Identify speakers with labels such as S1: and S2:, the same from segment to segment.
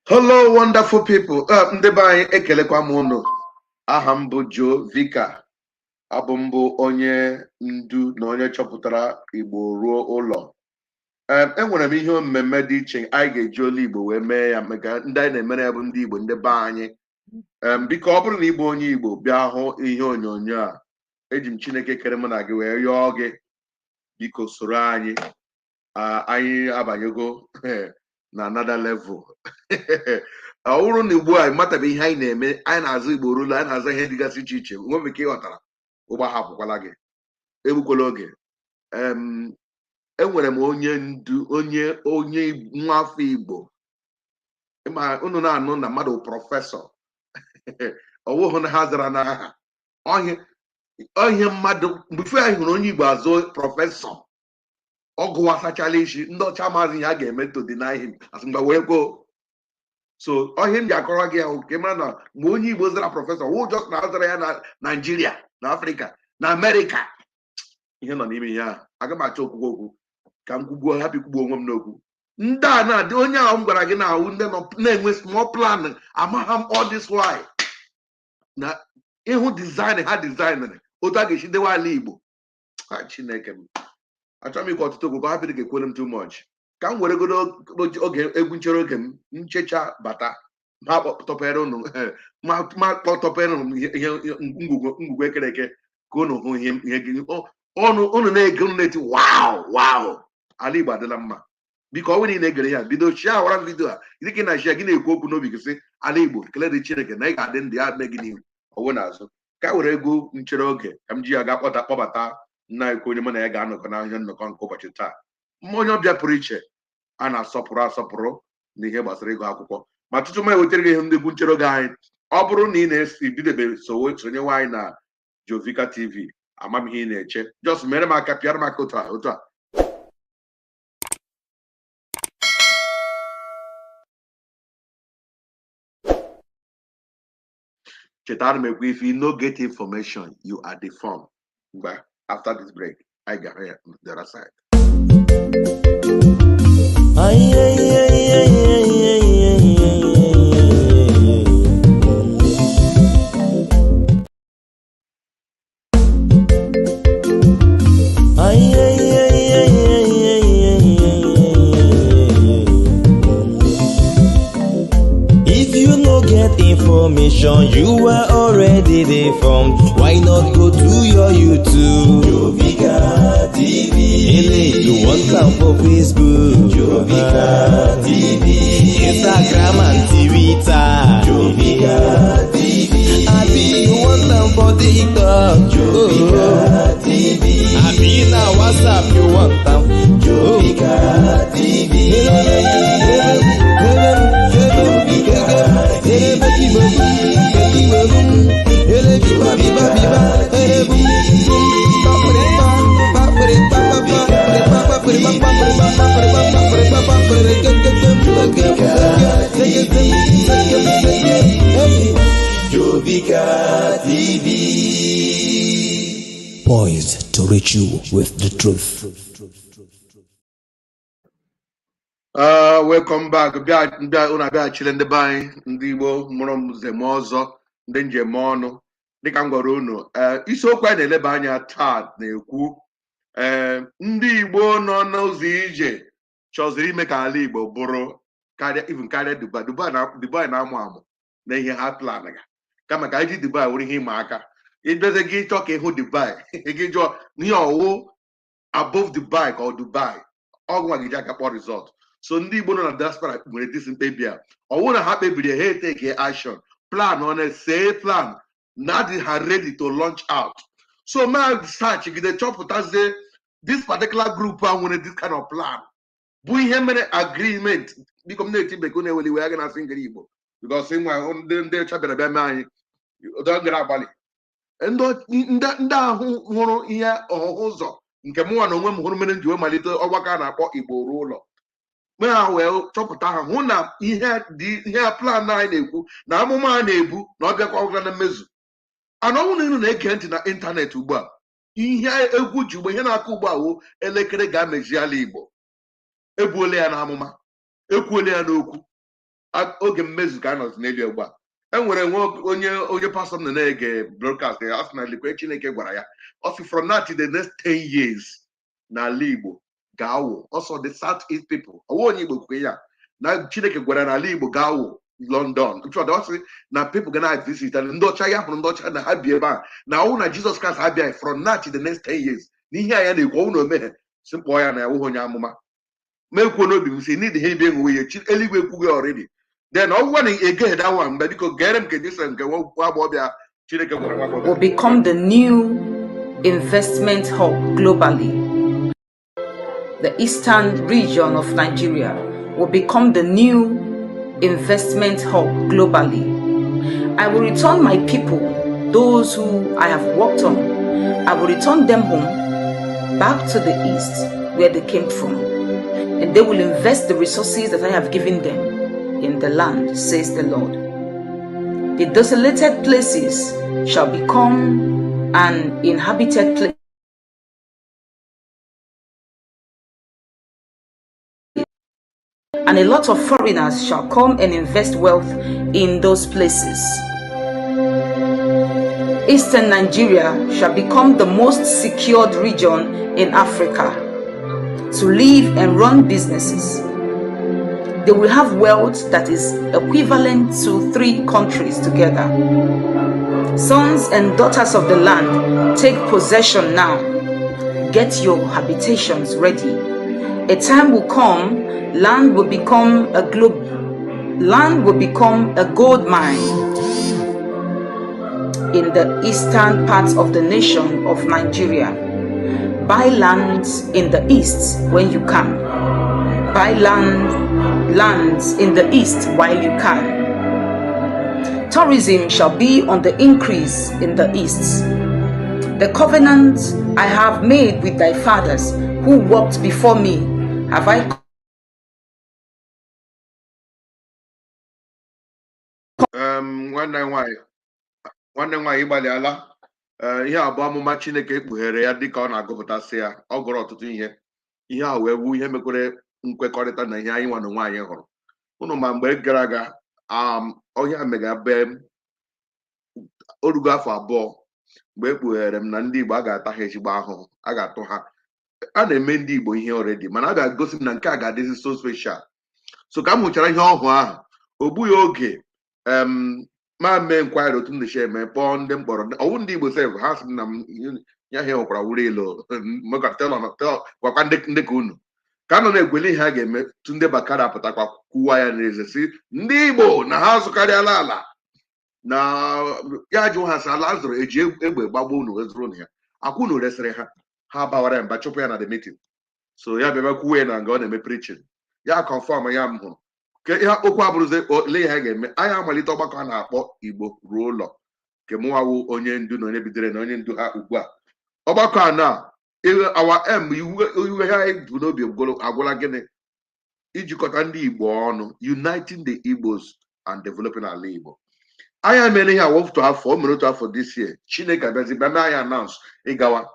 S1: Hello, wonderful people. Ndị be anyị, ekelekwa m unu. Aha m bụ Joe Vicar. Abụ m bụ onye ndu na onye chọpụtara Igbo Ruo Ụlọ. Enwere m ihe mmemme dị iche anyị ga-eji olu Igbo wee mee ya, maka ndị anyị na-emere ya bụ ndị Igbo, ndị be anyị. Biko, ọ bụrụ na ị bụ onye Igbo bịa hụ ihe onyonyo a, eji m Chineke kere mụ na gị wee yọọ gị, biko soro anyị. Anyị abanyego na another level. Ọ bụrụ na ugbu a matabe ihe anyị na-eme, anyị na-azụ Igbo Ruo Ụlọ, anyị na-azụ ihe dịgasị iche iche. Nwe ike ịghọtara ụgbọ hapụkwala gị, egbukwala oge. Enwere m onye ndu, onye nwa afọ Igbo. Ma unu na-anụ na mmadụ professor, ọwụhụ na ha zara n'aha ọhịa mmadụ. Mgbe anyị hụrụ onye Igbo azụ professor, ọ gụwasachala isi ndị ọcha, maazị ihe a ga-eme to deny him, asị mgbe wee kwuo. So ọhịa m ji akọrọ gị ahụ ka ị mara na mgbe onye Igbo zara professor, wụ just na azara ya na Naijiria, na Afrịka, na Amerịka, ihe nọ n'ime ihe ahụ. Aga m achọ okwukwe okwu ka m kwugbuo, hapụ ikwugbu onwe m n'okwu. Ndị a na-adị onye ahụ m gwara gị na ahụ ndị nọ na-enwe small plan, amagha m all this why na ịhụ design ha designere otu a ga-esi dewe ala Igbo ha. Chineke m, achọrọ m ikwu ọtụtụ okwu ka hapụ dị ga-ekwere m too much, ka m weregodo oge egwu nchere oge m nchecha bata, ma kpọtọpere unu, ma kpọtọpere unu ihe ngwugwu ekere eke, ka unu hụ ihe gị ọnụ unu na-ege, unu na-eti wow wow, ala Igbo adịla mma. Biko, ọ bụrụ na ị na-egere ya, bido share awara video a. Dịka ị na-share, gị na-ekwu okwu n'obi gị sị, ala Igbo, ekele dị Chineke na ị ga-adị ndụ ya mee gị n'ihu ọwụ n'azụ. Ka were egwu nchere oge ka m ji ya ga kpọbata nna ekwu, onye mụ na ya ga-anọkọ n'ahịa nnọkọ nke ụbọchị taa. Mma onye ọbịa pụrụ iche a na-asọpụrụ asọpụrụ n'ihe gbasara ịgụ akwụkwọ. Ma tutu m ewetara gị ihe ndị egwu nchere oge anyị, ọ bụrụ na ị na-esi bidebe sonyewe anyị na Jovika TV, amamihe ị na-eche, just mere m aka, pịara m aka otu a otu a. Chetara m ekwu, if you no get information, you are deformed. Mgbe after this break, anyị ga-ahụ ya the other side.
S2: Ay, ay, ay, ay, ay, ay, ay, ay, ay, ay. Ay, ay, ay, ay, ay, ay, ay, ay, ay. If you no get information, you are already deformed. Why not go to your YouTube?
S3: Jovika TV.
S2: Ele, you want am for Facebook?
S3: Jovika TV.
S2: Instagram and Twitter.
S3: Jovika TV.
S2: Abi you want am for TikTok?
S3: Jovika TV.
S2: Abi na WhatsApp you want am?
S3: Jovika TV. Jovika TV. Jovika TV. Jovika TV. Jovika TV.
S4: Poised to reach you with the truth.
S1: Welcome back. Bịa bịa, unu abịaghachile. Ndị be anyị, ndị Igbo mụrụ m nze m ọzọ, ndị njem ọnụ, dịka m gwara unu, isiokwu anyị na-eleba anya taa na-ekwu ndị Igbo nọ n'ụzọ ije chọziri ime ka ala Igbo bụrụ karịa, even karịa Dubai. Dubai na Dubai na-amụ amụ na ihe ha plan ga, kama ka anyị ji Dubai were ihe ịma aka. Ịbịazie gị chọọ ka ịhụ Dubai, gị jụọ n'ihe ọwụ above Dubai ka ọ Dubai ọgwụ nwa gị ji aka kpọọ result. So ndị Igbo nọ na diaspora nwere this mkpebi a. Ọwụ na ha kpebiri, ha eteke action plan on a say plan na dị ha ready to launch out. So ma search gide chọpụtazie this particular group a nwere this kind of plan, bụ ihe mere agreement. Biko, m na-eti bekee na-eweli iwe, ya ga na-asị ngere Igbo, because nwa ndị ọcha bịara bịa mee anyị ụdọ gara agbalị. Ndị ahụ hụrụ ihe ọhụhụ ụzọ nke mụnwa na onwe m hụrụ mere m ji wee malite ọgbakọ a na-akpọ Igbo Ruo Ụlọ. Mee ha wee chọpụta, ha hụ na ihe dị ihe plan anyị na-ekwu na amụma a na-ebu na ọ bịakwa ọgụla na mmezu. Ana ọnwụ na unu na-ege ntị na ịntanetị ugbu a, ihe egwu ji ugbo, ihe na-akụ ugbu a wụ elekere ga-amezi ala Igbo. Ebuola ya n'amụma, ekwuola ya n'okwu. Oge mmezu ka a nọzi n'elu ugbu a. E nwere nwa onye pastọ m nọ na-ege broadcast ya, ọ sị na lekwe Chineke gwara ya, ọ sị from now to the next 10 years n'ala Igbo ga-awụ ọsọ the South East people. Ọwụ onye Igbo kwukwe ya na Chineke gwara n'ala Igbo ga-awụ London. In fact, ọ sị na people ga na-visit and ndị ọcha ya hụrụ ndị ọcha na ha bi ebe a na ọwụ na Jizọs Kraịst abịaghị from now to the next 10 years na ihe a ya na-ekwu ọwụ na omeghe si mkpọọ ya na ya wụghị onye amụma. Ma ekwuo n'obi m si need ha ịbịa enwewe ihe eluigwe ekwughị already. Then ọ bụrụ na egeghị that one, mgbe biko gere m nke Jisọ nke nwa agbọghọbịa Chineke gwara nwa agbọghọbịa.
S5: Will become the new investment hub globally. The eastern region of Nigeria will become the new investment hub globally. I will return my people, those who I have worked on. I will return them home, back to the east where they came from. And they will invest the resources that I have given them in the land, says the Lord. The desolated places shall become an inhabited place. And a lot of foreigners shall come and invest wealth in those places. Eastern Nigeria shall become the most secured region in Africa to live and run businesses. They will have wealth that is equivalent to 3 countries together. Sons and daughters of the land, take possession now. Get your habitations ready. A time will come, land will become a globe, land will become a gold mine in the eastern part of the nation of Nigeria. Buy lands in the east when you can. Buy lands in the east while you can. Tourism shall be on the increase in the east. The covenant I have made with thy fathers who walked before me, have I
S1: Nwanne m nwaanyị ịgbalịala. Ihe a bụ amụma Chineke kpughere ya dịka ọ na-agụpụtasị ya. Ọ gụrụ ọtụtụ ihe. Ihe a wee wu ihe mekwere nkwekọrịta na ihe anyị nwa na onwe anyị hụrụ. Unu ma mgbe gara aga, ọhịa mega be m orugo afọ 2 mgbe e kpughere m na ndị Igbo a ga-ata ha ezigbo ahụhụ, a ga-atụ ha. A na-eme ndị Igbo ihe already, mana a ga-egosi m na nke a ga-adịzi so special. So ka m hụchara ihe ọhụụ ahụ, o gbughị oge, ma mee nkwari otu m na-esi eme, kpọọ ndị mkpọrọ ọwụ ndị Igbo sef, ha sị m na m ya ihe nwekwara wuru elu gwakwa ndị ka unu ka nọ na-egwele ihe a ga-eme. Tunde Bakare apụtakwa kwuwa ya n'eze si ndị Igbo na ha azụkarịala ala, na ya jụ ha sị ala zụrụ eji egbe gbagbuo unu wee zụrụ na ya akwa unu resịrị ha. Ha bawara ya mba, chụpụ ya na the meeting. So ya bịaba kwuwe na nga ọ na-eme preaching, ya confirm ya m hụrụ ke ihe okwu abụrụzi ole ihe a ga-eme. Anyị amalite ọgbakọ a na-akpọ Igbo ruo ụlọ, nke mụnwawu onye ndu na onye bidoro na onye ndu ha ugbu a. Ọgbakọ a na awa m iwu ihe anyị bụ n'obi agwụla gịnị? Ijikọta ndị Igbo ọnụ, uniting the Igbos and developing ala Igbo. Anyị mere ihe a otu afọ, o mere otu afọ this year. Chineke abịazi bịa mee anyị announce ịgawa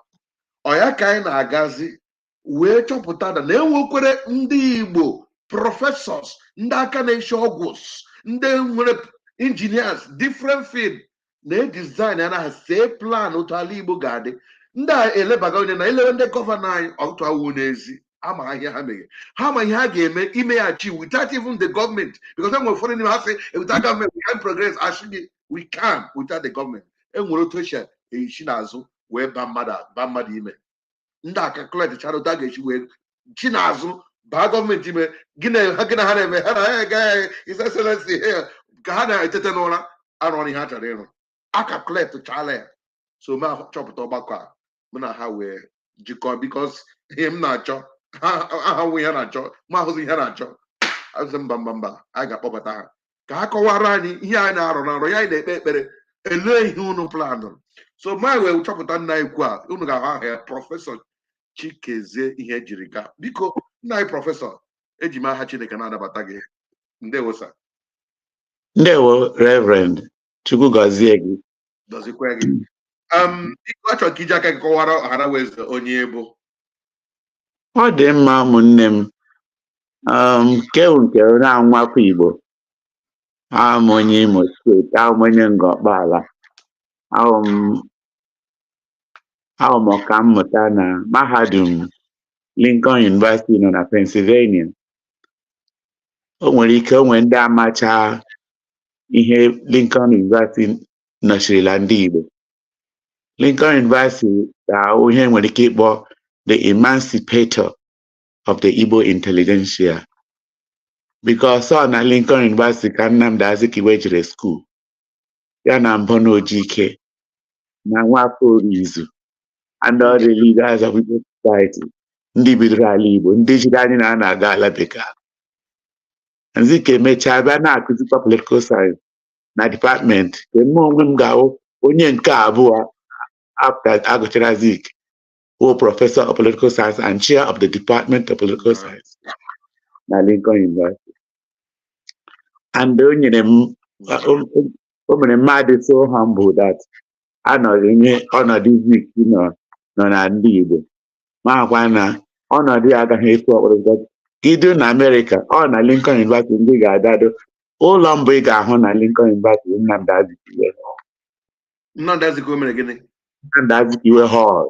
S1: ọ ya ka anyị na-agazi wee chọpụta na enwekwere ndị Igbo professors, ndị aka na-eshi ọgwụ, ndị nwere engineers, different field na-edesign ya na ha see plan otu ala Igbo ga-adị. Ndị a elebaga onye na elewe ndị gọvanọ anyị ọtụ awụ n'ezi ama ihe ha mere, ha ma ihe ha ga-eme ime ya achieve without even the government, because enwere ụfọdụ n'ime ha sị without government we can progress. Asị we can without the government. Enwere otu esi esi n'azụ wee ba mmadụ ime. Ndị a calculate chara otu a ga-esi wee chi n'azụ baa gọọmenti ime. Gịnị ha na-eme? Ha na ha agaghị His Excellency ka ha na-etete n'ụra arụ ọrụ ihe ha chọrọ ịrụ. A calculate chala ya. So ma chọpụta ọgbakọ a mụ na ha wee jikọọ, because ihe m na-achọ ha ahụ ihe na-achọ, ma ahụzi ihe na-achọ azụ mba mba mba. A ga-akpọbata ha ka ha kọwara anyị ihe anyị na-arụ na nrọ ya, anyị na-ekpe ekpere elee ihe unu planụrụ. So ma wee chọpụta nna anyị kwu a, unu ga-ahụ aha ya, Prọfesọ Chikezie ihe jiri gaa. Biko nna anyị prọfesọ, eji m aha Chineke na-anabata gị. Ndewo sir.
S6: Ndewo Reverend, Chukwu gọzie gị.
S1: Gọzikwa gị. Biko achọrọ ka iji aka gị kọwara ọhara weze onye bụ.
S6: Ọ dị mma ụmụnne m. Nke bụ nke na-anwakwa Igbo. Ahụ m onye Imo Steeti, ahụ m onye Ngọkpala, ahụ m ọkammụta na mahadum Lincoln University nọ na Pennsylvania. O nwere ike o nwee ndị amacha ihe Lincoln University nọchirila ndị Igbo. Lincoln University ga-awụ ihe nwere ike ịkpọ the emancipator of the Igbo intelligentsia, because ọ na Lincoln University ka Nnamdi Azikiwe jere school, ya na Mbonu Ojike na Nwafọ Orizu and all the leaders of Igbo society, ndị bidoro ala Igbo, ndị jiri anyị na a na-aga ala bekee. Zik emechaa bịa na-akụzikwa political science na department nke mụ onwe m ga-awụ onye nke abụọ after agụchara Zik, wụ professor of political science and chair of the department of political science na Lincoln University. And o nyere m o mere mmadụ so humble that anọghị nye ọnọdụ Zik nọ na ndị Igbo, makwa na ọnọdụ ya agaghị efu ọkpọrọ, because gido na Amerịka, ọ na Lincoln University ndị ga-adado ụlọ mbụ ị ga-ahụ na Lincoln University, Nnamdi Azikiwe Hall.
S1: Nnamdi Azikiwe mere gịnị?
S6: Nnamdi Azikiwe Hall.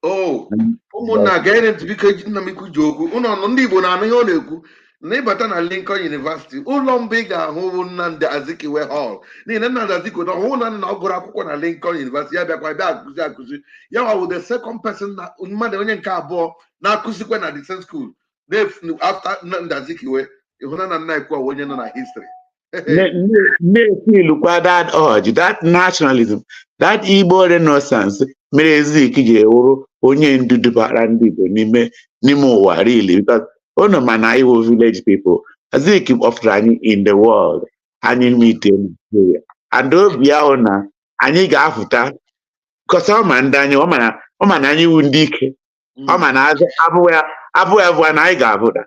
S1: Oh, ụmụnna, gee ntị biko. Nna m ikwu ji okwu ụnọ nọ, ndị Igbo na-anụ ihe ọ na-ekwu na ịbata na Lincoln University, ụlọ mbụ ị ga-ahụ bụ Nnamdi Azikiwe Hall, n'ihi na Nnamdi Azikiwe na ọhụụ na nna ọ gụrụ akwụkwọ na Lincoln University, ya bịakwa bịa akụzi. Ya wa wụ the second person na mmadụ onye nke abụọ na-akụzikwa na the same school after Nnamdi Azikiwe. Ịhụna na nna ekwu onye nọ na history.
S6: Na-efilukwa that urge, that nationalism, that Igbo renaissance mere Zik ji ewuru onye ndu dubara ndị Igbo n'ime ụwa, really, because unu ma na iwu village people. Zik kpọfuru anyị in the world, anyị meet Nigeria and obi ahụ na anyị ga-apụta, because ọ ma ndị anyị, ọ ma na anyị wu ndị ike, ọ ma na abụghị abụghị abụọ na anyị ga-abụda.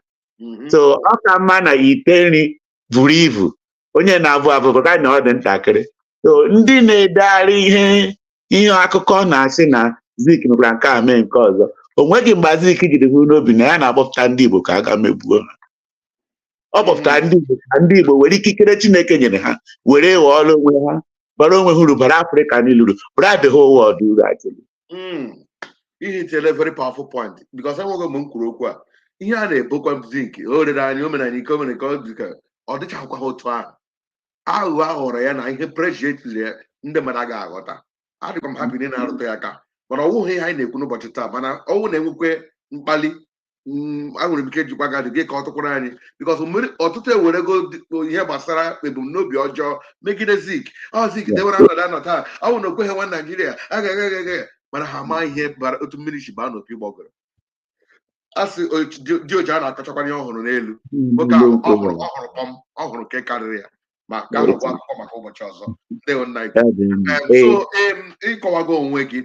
S6: So ọ ka mma na ite nri buru ibu onye na-abụ abụ ka na ọ dị ntakịrị. So ndị na-edegharị ihe akụkọ na-asị na Zik mekwara nke a, mee nke ọzọ, o nweghị mgbe Zik jiri hụ n'obi na ya na-akpọpụta ndị Igbo ka a ga megbuo ha. Ọ kpọpụtara ndị Igbo ka ndị Igbo were ikikere Chineke nyere ha were ghọọrọ onwe ha, bara onwe ha uru, bara Afrịka niile uru, bara the whole world uru actually.
S1: Ihe tinyere very powerful point, because enweghị mgbe m kwuru okwu a, ihe a na-ebokwa Zik, o rere anyị, o mere anyị ike, o mere nke ọ dị ka ọ dịchakwa ha otu ahụ. Aghụghọ aghọrọ ya na ihe pressure etiri ya, ndị mmadụ agaghị aghọta. Adịkwa m happy na ị na-arụtụ ya aka, mana ọ wụghị ihe anyị na-ekwu n'ụbọchị taa. Mana ọnwụ na-enwekwe mkpali, anwere m ike jikwa gị gị ka ọ tụkwara anyị, because ọtụtụ ewerego ihe gbasara ebumnobi ọjọọ megide Zik. Ọ Zik dewere ọnọdụ anọ taa, ọ bụ na okweghị nwa Naijiria agaghị agaghị, mana ha ama ihe bara otu mmiri si baa n'opi gbọgọrọ. A sị dị oji a na-akọchakwa ihe ọ hụrụ n'elu nwoke ahụ, ọ hụrụ kpọm, ọ hụrụ nke karịrị ya, ma ka ahụkwa akụkọ maka ụbọchị ọzọ. Ndewo, nna ikwu. So ịkọwago onwe gị.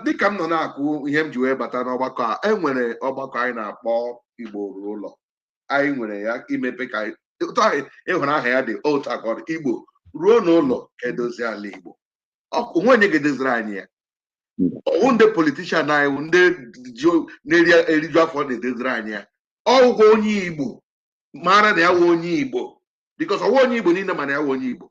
S1: Dịka m nọ na-akwụ ihe m ji wee bata n'ọgbakọ a, e nwere ọgbakọ anyị na-akpọ Igbo Ruo Ụlọ. Anyị nwere ya imepe ka otu anyị ịhụrụ aha ya dị otu aka ọ dị, Igbo ruo n'ụlọ ka edozie ala Igbo. Onwe onye ga-edoziri anyị ya, ọwụ ndị politician anyị wụ ndị na-eri eriju afọ na-edoziri anyị ya. Ọgwụgwọ onye Igbo mara na ya wụ onye Igbo, because ọwụ onye Igbo niile mana ya wụ onye Igbo.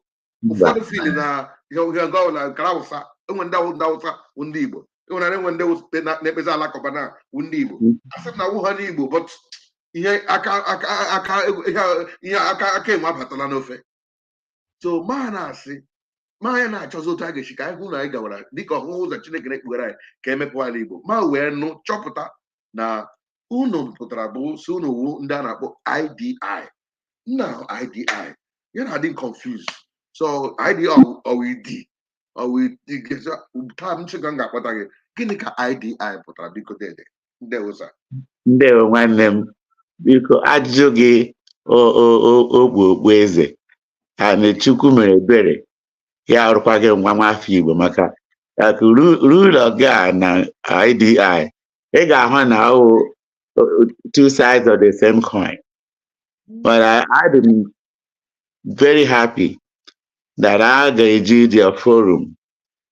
S1: Ụfọdụ feel na ihe nke ọbụla nkara Awụsa enwe, ndị awụ ndị Awụsa wụ ndị Igbo, enwere enwe ndị na-ekpezi alakụba na wụ ndị Igbo. Asị m na wụ ha n'Igbo, but ihe aka aka aka ihe aka aka enwe abatala n'ofe. So ma na-asị ma anyị na-achọzi otu a ga-esi ka anyị hụ na anyị gawara dịka ọhụhụ ụzọ Chineke na-ekpughere anyị ka emepụ ala Igbo, ma wee nụ chọpụta na unu pụtara bụ si unu wu ndị a na-akpọ IDI nna IDI ya na-adị confused. So IDI ọwụ ọwụ taa m chịkọ m ga-akpọta gị, gịnị ka IDI pụtara? Biko dede, ndewo sir.
S6: Ndewo, nwanne m. Biko, ajụjụ gị ogbu okpu eze and Chukwu mere ebere ya arụkwa gị nwa nwafọ Igbo, maka rule gị a na IDI, ị ga-ahụ na ọ two sides of the same coin. But I'm very happy that a ga-eji their forum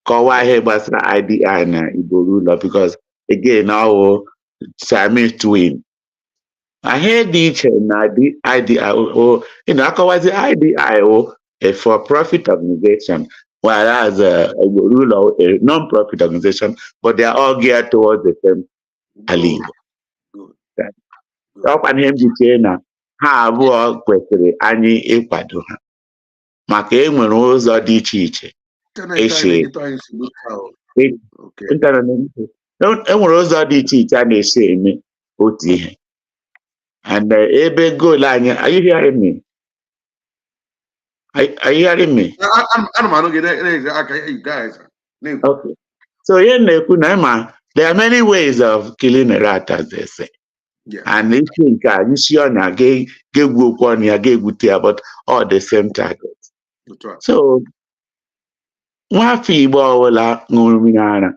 S6: kọwaa ihe gbasara IDI na Igbo Ruo Ụlọ, because again, ọ wụ Siamese twin. Ihe dị iche na IDI o, akọwazi IDI o a for-profit organization, whereas Igbo a non-profit organization, but they are all geared towards the same ala Igbo. Ọkwa ihe m ji chee na ha abụọ kwesịrị anyị ịkwado ha, maka e nwere ụzọ dị iche iche esi e nwere ụzọ dị iche iche a na-esi eme otu ihe, and ebe goal anyị. Are you hearing me? Are you hearing me?
S1: Ana m anụ gị na-eze aka, you guys.
S6: Okay. So ihe m na-ekwu na ịma, there are many ways of killing a rat, as they say. And isi nke a isi ọnya ga-egwu okwu ọnụ ya ga-egwute ya, but all the same target. So nwafọ Igbo ọbụla ṅụrụ mmiri ara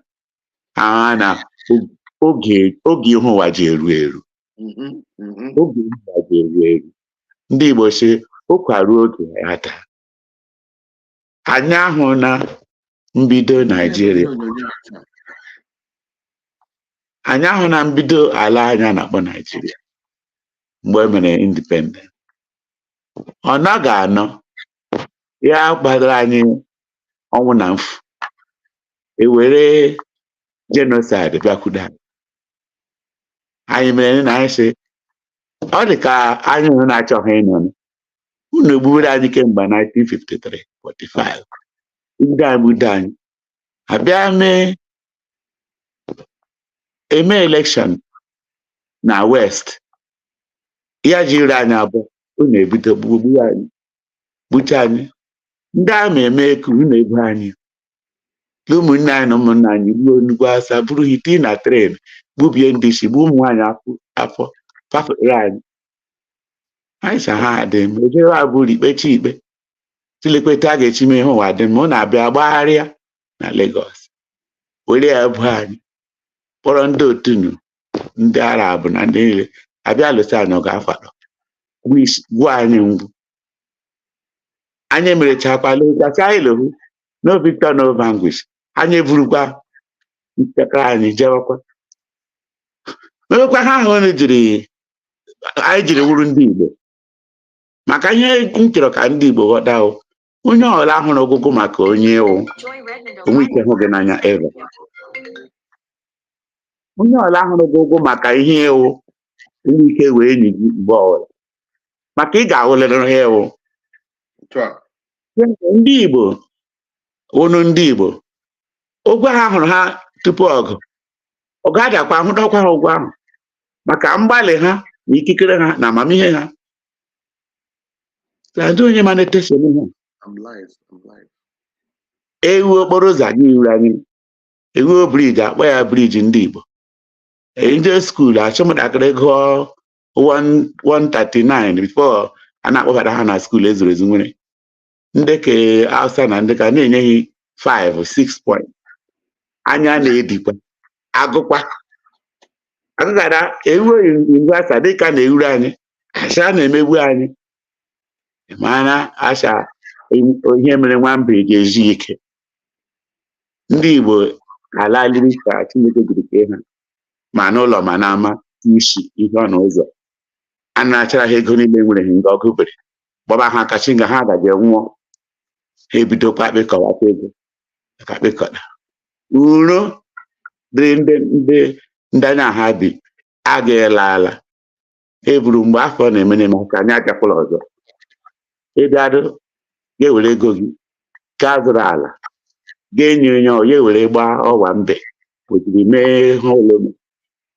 S6: agha na oge ihu ụwa ji eru eru, oge ihu ụwa ji eru eru. Ndị Igbo si ụkwa ruo oge ya daa. Anyị ahụ na mbido Naijiria, anyị ahụ na mbido ala anyị a na-akpọ Naijiria mgbe e mere independent, ọ naghị anọ ya kpatara anyị ọnwụ na mfu, ewere genocide bịakwudo anyị. Anyị mere na anyị sị ọ dị ka anyị hụ na-achọghị ịnọ, unu egbuwere anyị kemgbe 1953, 45, gbudo anyị, gbudo anyị. Abịa mee eme election na West, ya jiri anyị abụọ, unu ebido gbugbu anyị, gbuche anyị. Ndị amị eme eku, unu ebu anyị, ụmụnne anyị na ụmụnna anyị gbuo nnukwu asa, buru ha tii na train, gbubie ndị isi, gbuo ụmụ nwaanyị afọ pafere anyị. Anyị sa ha dị mma ejere abụrụ ikpe chi ikpe tilekweta a ga-echi mee ihe ụwa dị mma. Ọ na-abịa gbagharịa na Lagos were ya bụ anyị kpọrọ ndị otunu, ndị Arab na ndị niile abịa lụsa anyị ọgụ afọ 3, gbuo anyị ngwu. Anyị emerechakwala gasị anyị lohu, no victor, no vanquish. Anyị eburukwa nchekwa anyị jewekwa mewekwa ha ahụ unu jiri anyị jiri wuru ndị Igbo. Maka ihe m chọrọ ka ndị Igbo ghọta o, onye ọbụla hụrụ ọgụgụ maka onye ịwụ onwe ike hụ gị n'anya eve, onye ọbụla hụrụ gị ụgwụ maka ihe ịwụ onwe ike wee enyi gị mgbe ọbụla, maka ị ga-ahụlịrị ha ịwụ.
S1: Otu a.
S6: Ndị Igbo wụnụ ndị Igbo, ụgwọ ha hụrụ ha tupu ọgụ ọgụ adakwa ahụdọkwa ha ụgwọ ahụ maka mgbalị ha na ikikere ha na amamihe ha na onye ma na-etesa ha.
S1: I'm live. I'm live.
S6: Ewu okporo ụzọ anyị iwu anyị ewuo bridge, akpọ ya bridge ndị Igbo. Ndị school achọ ụmụntakịrị gụọ 139 before a na-akpọbata ha na school ezuru ezu, nwere ndị ke Hausa na ndị ka na-enyeghị 5 6 point. Anya na-edikwa agụkwa agụgara ewuo university dịka na-ewuru anyị asha na-emegbu anyị. Mana asha ihe mere nwamba ga-ezu ike. Ndị Igbo alaliri ka Chineke jiri kee ha, ma n'ụlọ ma n'ama, isi ihe ọ na ụzọ a na-achara ha ego niile nwere ha nga ọgụ bere gbaba ha kachi nga ha gaje nwụọ, ha ebidokwa kpịkọwata ego ka kpịkọta uro dịrị ndị anya ha bi aga ala e buru mgbe afọ na-eme na-eme aka anyị abịakwala ọzọ. Ịbịarụ ga-ewere ego gị gaa zụrụ ala, ga-enye onye ọ ya ewere gbaa ọwa mbe kwesịrị mee ha ụlọ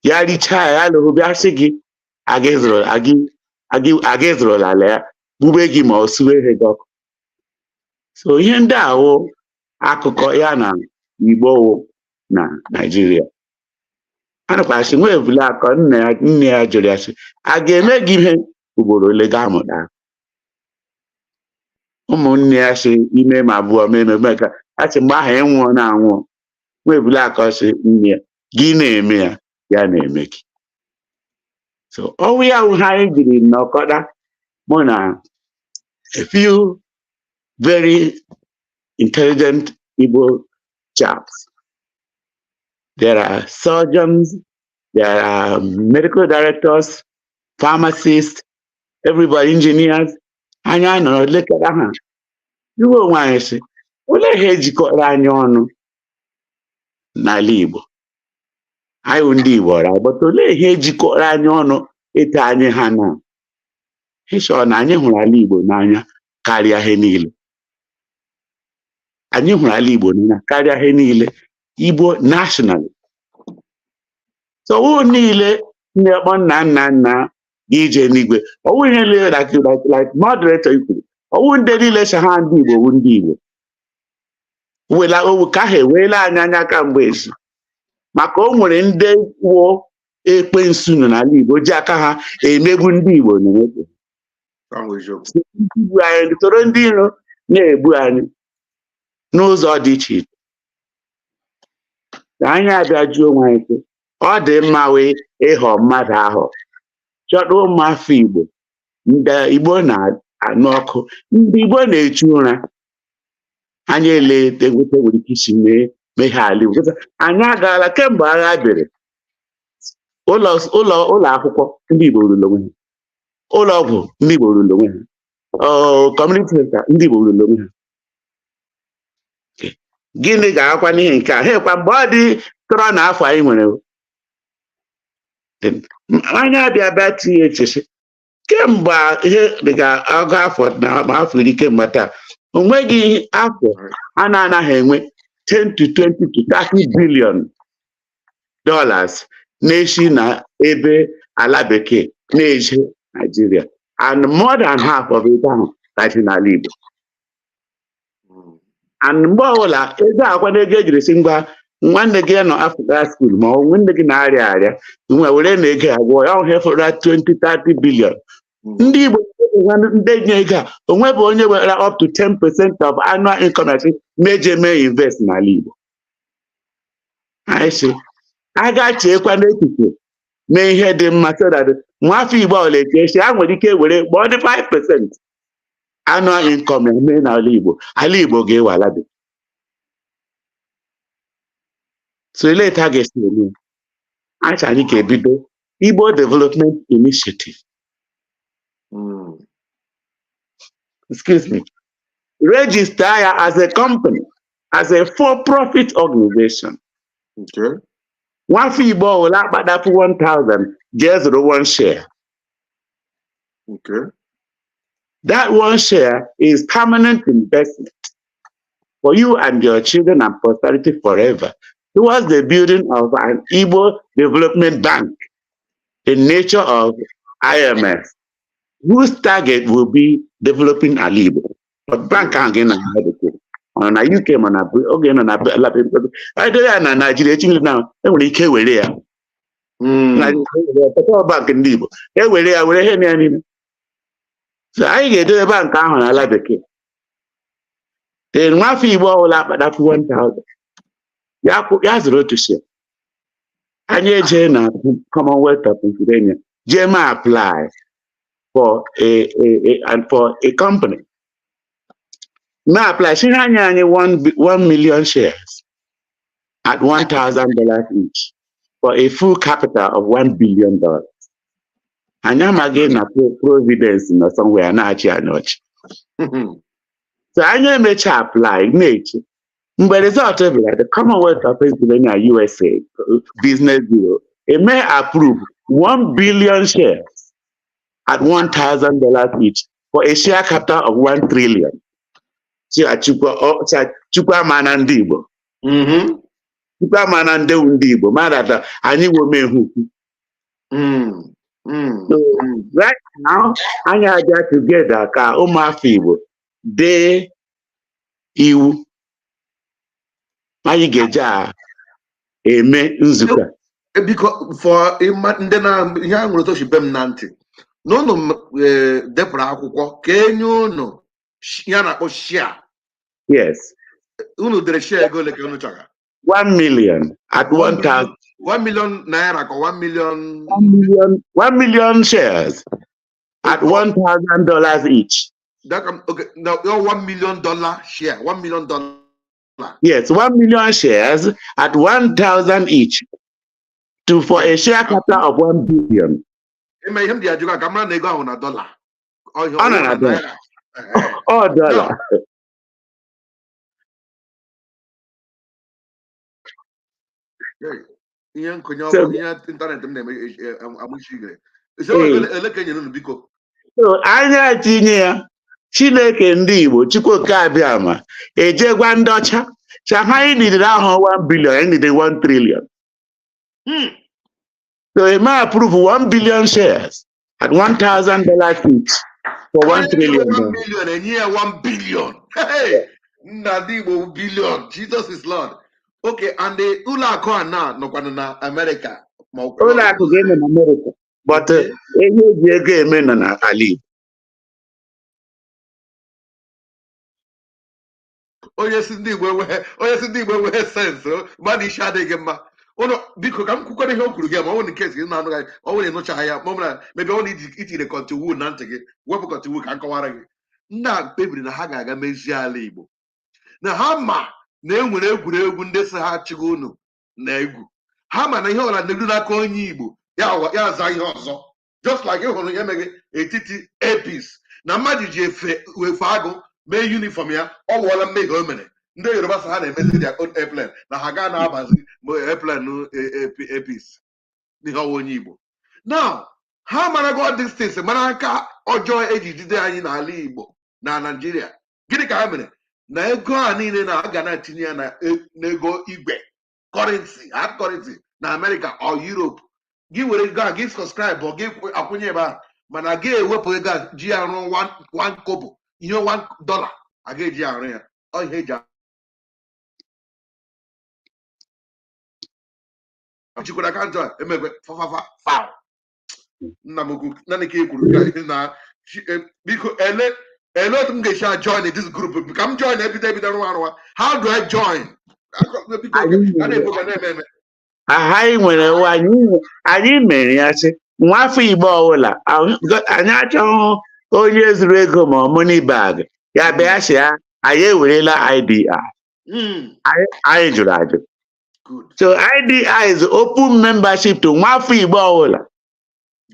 S6: ya richaa ya lụrụ bịa sị gị aga ịzụrụla ala ya, gbube gị ma ọ suwe gị ọkụ. So ihe ndị a wụ akụkọ ya na Igbo wụ na Naịjirịa. A nakwasị nwa ebule akọ nne ya jụrụ ya sị a ga-eme gị ihe ugboro ole ga-amụta. Ụmụnne ya sị ime ma abụọ ma ememe ka a sị mgbe ahụ ịnwụọ na anwụọ. Nwa ebule akọ sị nne ya gị na-eme ya, ya na-eme gị. So ọnwụ ya wụ ha anyị jiri nọkọta, mụ na a few very intelligent Igbo chaps. There are surgeons, there are medical directors. pharmacists, everybody, engineers. Anyị anọrọ lekọta ha, iwe onwe anyị sị, olee ihe ejikọrọ anyị ọnụ n'ala Igbo? Anyị wụ ndị Igbo ọra, but olee ihe ejikọrọ anyị ọnụ eto anyị ha na ịchọ na anyị hụrụ ala Igbo n'anya karịa ihe niile? Anyị hụrụ ala Igbo n'anya karịa ihe niile, Igbo national. So ọwụ niile ndị ọkpọ nna nna nna ije n'igwe, ọwụ ihe niile, like moderator kwuru, ọwụ ndị niile si ha ndị Igbo wụ ndị Igbo wela owu ka ha eweela anyị anya kamgbe esi, maka o nwere ndị wụ ekwensu nọ n'ala Igbo ji aka ha emegbu ndị Igbo na-emegbu
S1: Ahụ eziokwu.
S6: Igbu anyị, soro ndị iro na-egbu anyị n'ụzọ dị iche iche. Ka anyị abịa jụọ onwe anyị sị, ọ dị mma wee ịghọ mmadụ ahụ, chọta ụmụafọ Igbo, ndị Igbo na-anụ ọkụ, ndị Igbo na-echu ụra, anyị ele enweta nwere ike isi mee meghe ala Igbo. Anyị agaala kemgbe agha bere, ụlọ ụlọ ụlọ akwụkwọ ndị Igbo ruru onwe ha, ụlọ ọgwụ ndị Igbo ruru onwe ha, community center ndị Igbo ruru onwe ha. Gịnị ga-akwa n'ihe nke a ha ekwa mgbe ọ dị tọrọ na afọ anyị nwere anyị abịa bịa tinye echiche kemgbe ihe dịka ọgụ afọ na afọ 10 kemgbe taa, o nweghị afọ a na-anaghị enwe 10 to 20 to $30 billion na-esi na ebe ala bekee na-eje Nigeria, and more than half of it ahụ gaji n'ala Igbo. And mgbe ọbụla ego akwa na ego ejiri si ngwa, nwanne gị nọ Africa school ma ọ nwanne gị na-arịa arịa nwe were na ego agwọ ya, ọhịa fọrọ 20 30 billion. Ndị Igbo ndị nye ego a, onwe bụ onye were up to 10% of annual income asị meje mee invest n'ala Igbo. Anyị sị a ga-cheekwa n'echiche mee ihe dị mma so that nwafọ Igbo ọbụla eche esi a nwere ike were kpọọ dị 5% annual income ya mee n'ala Igbo, ala Igbo ga-ewe ala dị. So elee etu a ga-esi eme ya? Acha anyị ga-ebido Igbo Development Initiative. Excuse me, register ya as a company, as a for-profit organization. Nwafọ Igbo ọbụla akpadapụ 1000 jee zụrụ one share. That one share is permanent investment for you and your children and posterity forever towards the building of an Igbo Development Bank, the nature of IMF, whose target will be developing ala Igbo. But bank ahụ gị na bekee, ọ nọ na UK, ma na oge nọ na ala bekee, edo ya na Naijiria echi na enwere ike were ya. Petrol bank ndị Igbo ewere ya were ihe na ya niile. So anyị ga-edobe bank ahụ n'ala bekee. Then nwafọ Igbo ọbụla akpadapụ 1000 ya ya zụrụ otu share. Anyị eje na Commonwealth of Pennsylvania jee ma apply for a and for a company, ma apply si ha nye anyị 1 million shares at $1,000 each for a full capital of $1 billion. Anyị amaghị na Providence nọ somewhere na-achị anyị ọchị. So anyị emecha apply, na-eche mgbe result bịara. The Commonwealth of Pennsylvania, USA Business Bureau eme approve 1 billion shares at $1,000 each for a share capital of 1 trillion. Chukwu ama na ndị Igbo. Chukwu ama na ndị wu ndị Igbo mara anyị wo mehu ukwu. So right now, anyị abịa together ka ụmụafọ Igbo dee iwu anyị ga-eji eme nzukọ a.
S1: Biko, for ịma ndị na ihe a nwere toshi be m na ntị na unu depụrụ akwụkwọ ka enye unu ihe a na-akpọ share.
S6: Yes.
S1: Unu dere share ego ole ka unu chọrọ?
S6: 1 million at 1,000.
S1: ₦1 million ka 1 million?
S6: 1 million, 1 million shares at $1,000 each.
S1: That can, okay, no, your $1 million share, $1 million.
S6: Yes, 1 million shares at 1,000 each to for a share capital of 1 billion.
S1: Ime ihe m ji ajụ ka m mara na ego ahụ na dọla. Ọ ihe
S6: Ọ nọ na dọla.
S1: naira. Ehe.
S6: Ọ dọla.
S1: Hey, ihe nkụnye
S6: So
S1: ọkụ, ihe ịntanetị m na-eme amụchi igere. So ele ka e nyere unu, biko?
S6: So anyị etinye ya. Chineke ndị Igbo, Chukwuoke Abịama ejegwa ndị ọcha cha ha, anyị nidere ahụ 1 billion, anyị nidere 1 trillion. So e may approve 1 billion shares at $1,000 each for 1
S1: Onye
S6: trillion.
S1: chọrọ 1 million, enye ya 1 billion. Hey, nna, ndị Igbo, billion. Jesus is Lord. Okay, and the ụlọ akụ a na nọkwanụ na America ma ọ
S6: Ụlọ akụ ga-eme na America, but ihe eji ego eme nọ n'ala Igbo.
S1: Onye si ndị Igbo enweghị, onye si ndị Igbo enweghị sense, mmadụ isi adịghị mma. Ụnụ, biko, ka m kwukwara ihe o kwuru gị, ma ọ bụrụ nke gị na-anụ gị, ọ bụrụ na ịnụchaghị ya, ma ọ bụrụ na mebi ọ bụrụ na itinyere kọntiwu na ntị gị, wepụ kọntiwu ka m kọwara gị. Ndị a kpebiri na ha ga-aga mezie ala Igbo, na ha ma na e nwere egwuregwu ndị si ha chịgo unu na egwu ha, ma na ihe ọbụla na-eru n'aka onye Igbo ya aza ihe ọzọ, just like ị hụrụ ihe meghe etiti APC na mmadụ ji efe efe agụ mee uniform ya. Ọ wụọla mmehie o mere. Ndị Yoruba sị ha na-emezi their own airplane, na ha gaa na-abazi airplane APC n'ihe ọwa onye Igbo. Now ha marago all these things, mara aka ọjọọ eji jide anyị n'ala Igbo na Naịjirịa. Gịnị ka ha mere na ego a niile na aga na-etinye ya na n'ego igwe, currency, hard currency na America or Europe? Gị were ego a, gị subscribe, ọ gị akwụnye ebe a, mana gị ewepụ ego a ji ya rụọ one kobo, ihe $1 a ga-eji arụ ya. Ọ ihe eji jikwara akaụntụ a emekwe fafafa faw. Nna m ukwu, naanị ka e kwuru ka na biko, ele otu m ga-esi join this group, ka m join, ebido rụwa arụwa. How do I join? Biko,
S6: Anyị
S1: a na-ekwu ka na-eme eme.
S6: Aha anyị nwere wụ anyị mere ya sị nwafọ Igbo ọbụla anyị achọghị onye zuru ego ma ọ money bag ya bịa sị ya anyị ewerela IDI. Anyị jụrụ ajụ.
S1: Good.
S6: So IDI is open membership to nwafọ Igbo ọbụla.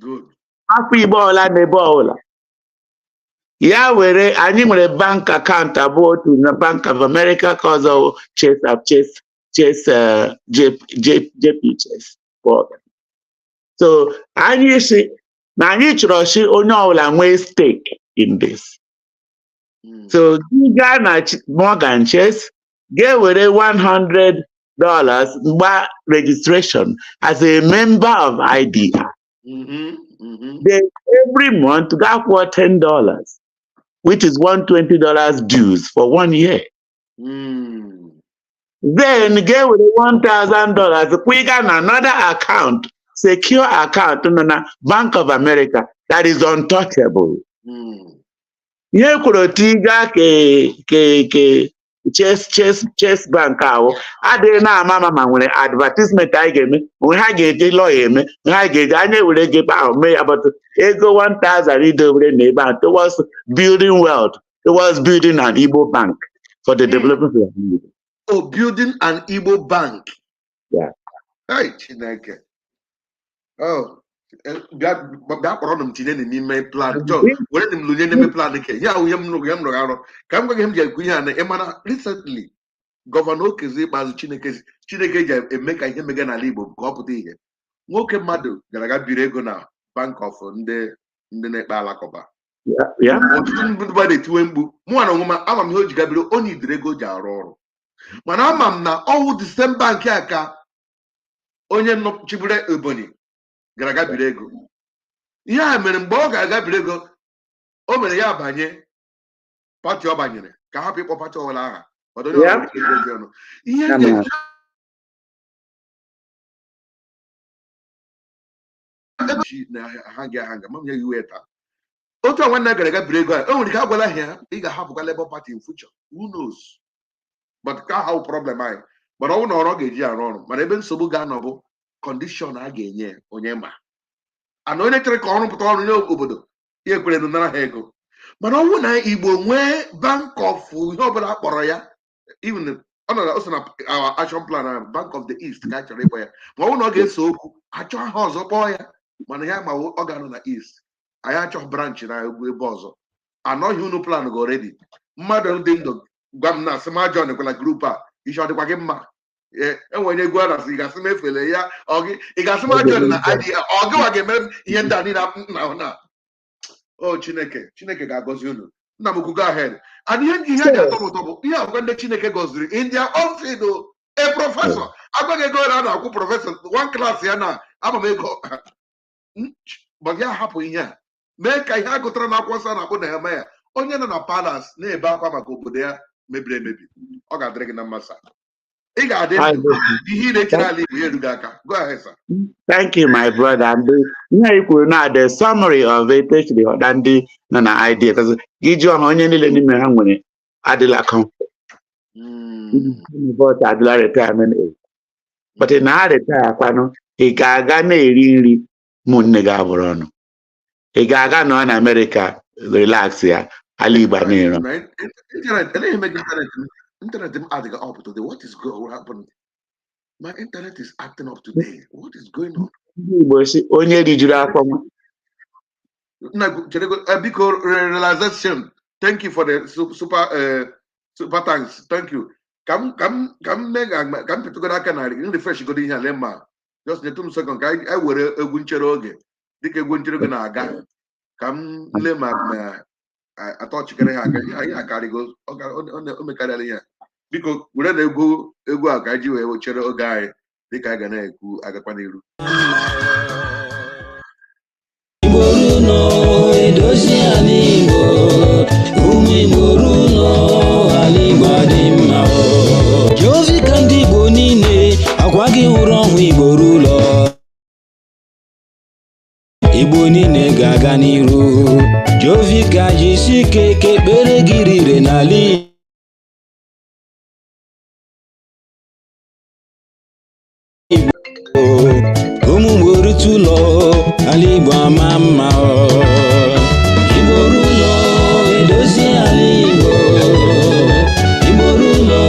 S1: Good.
S6: Nwafọ Igbo ọbụla n'ebe ọbụla ya were. Anyị nwere bank account abụọ, otu na Bank of America, ka ọzọ wụ Chase J, JP Chase Morgan. So anyị si na anyị chọrọ si onye ọbụla nwee stake in this. So gị gaa na Morgan Chase, ga-ewere $100 gba registration as a member of IDI. Then every month ga kwụọ $10, which is $120 dues for one year. Then ga-ewere $1,000 kwụga na another account, secure account nọ na Bank of America that is untouchable. Ihe kwuru tiga ke Chase Bank ahụ adịghị na-ama ama, ma nwere advertisement anyị ga-eme, nwere ha ga-eji lọya eme, nwere ha ga-eji anya ewere ego ebe ahụ mee ya, but ego 1000 idobere na ebe ahụ towards building wealth, towards building an Igbo bank for the development of Igbo.
S1: Oh, building an Igbo bank.
S6: Yeah.
S1: Hey, Chineke. Oh, bịa bịa kpọrọ m tinye n'ime plan. John, were m lụnye n'ime plan ke. Ya ahụ ihe m nụrụ, ihe m rụrụ arụ. Ka m gwa gị ihe m ji ekwu ihe a na ị mara recently, Governor Okezie Ikpeazụ, Chineke ji eme ka ihe mega n'ala Igbo ka ọ pụta ihe. Nwoke mmadụ gara aga biri ego na Bank of ndị na-ekpe alakụba. Ọtụtụ ndị mmadụ etiwe mkpu. Mụ na onwe m ama m ihe o ji gabiri, onye idere ego o ji arụ ọrụ, mana ama m na ọwụ the same bank a ka onye chịburu Ebonyi gara aga biri ego. Ihe a mere mgbe ọ ga-aga biri ego, o mere ya banye party ọ banyere, ka hapụ ịkpọ party ọbụla aha. Ọdụ onye ọbụla ego dị ọnụ ihe ndị ebe chi na ha gị aha nga ma m nye gị iwe taa. Otu a nwanne gara aga biri ego a, o nwere ike agwala ha ya ị ga-ahapụkwa Labour Party in future, who knows? But ka ha problem anyị, mana ọ bụrụ na ọrụ ọ ga-eji arụ ọrụ, mana ebe nsogbu ga-anọ bụ condition a ga-enye ya, onye ma ana onye chere ka ọrụ pụta ọrụ nye obodo ya ekwere nụ nara ha ego. Mana ọ bụrụ na Igbo nwee bank of ihe ọbụla akpọrọ ya, even ọ nọ na o so na our action plan na Bank of the East ka a chọrọ ịkpọ ya, ma ọ bụrụ na ọ ga-ese okwu, achọ aha ọzọ kpọọ ya. Mana ya ma ọ ga-anọ na East. Anyị achọghị branch na ebe ọzọ. Anọghị unu plan gị already. Mmadụ dị ndụ gwa m na asị m ajọ nekwala group a, isi ọ dịkwa gị mma? Ee, enwere onye egwu a na-asị, ị ga-asị m efele ya, ọ gị ị ga-asị m ajọ na idea, ọ gịwa ga-eme m ihe ndị a niile m na na o Chineke, Chineke ga-agọzi unu. Nna m ukwu, go ahead. And ihe ji atọ m ụtọ bụ ihe agwa ndị Chineke gọziri in their own field o. A professor agwaghị ego a na-akwụ professor one class ya na ama m ego, but ya hapụ ihe a mee ka ihe a gụtara n'akwụkwọ nsọ a na-akpọ Nehemaya, onye nọ na palace na-ebe akwa maka obodo ya mebiri emebi. Ọ ga-adịrị gị na mma, sir. Ị ga-adị ndụ, ihe ị na-echere ala Igbo ya erughị aka. Go ahead, sir.
S6: Thank you, my brother. And ihe i kwuru na the summary of it actually ọda ndị nọ na idea, because gị jụọ ha, onye niile n'ime ha nwere adịla comfort, adịla retirement age. But ị na retire kwanụ, ị ga-aga na-eri nri ụmụnne gị abụrụ ọnụ. Ị ga-aga nọ na Amerịka relax ya, ala Igbo na-ero.
S1: Na internet eleghị eme gị, internet m, internet m adịghị up today. What is going happen? My internet is acting up today. What is going on?
S6: Ndị Igbo si onye rijuru afọ nwa
S1: Nna, chere biko, realization. Thank you for the super thanks. Thank you. Ka m mee ka m pịtụgoro aka na m refresh godo ihe a, lee ma just nyetụ m second ka anyị were egwu nchere oge, dịka egwu nchere oge na-aga, ka m lee ma atọ chikere ha aka. Ihe anyị akarịgo, ọ mekarịala ihe a. Biko were na egwu a ka anyị ji wee chere oge anyị, dịka anyị ga na-ekwu agakwa n'iru.
S2: Igbo ruo edozi ala Igbo, ụmụ Igbo ruo ala Igbo dị mma. Jovi ka ndị Igbo niile akwa gị hụrụ ọhụ. Igbo ruo, Igbo niile ga-aga n'iru. Jovi ka jisi ike ka ekpere gị rire n'ala Igbo. Ụmụ Igbo rute ụlọ, ala Igbo ama mma. Igbo ruo edozi ala Igbo. Igbo ruo,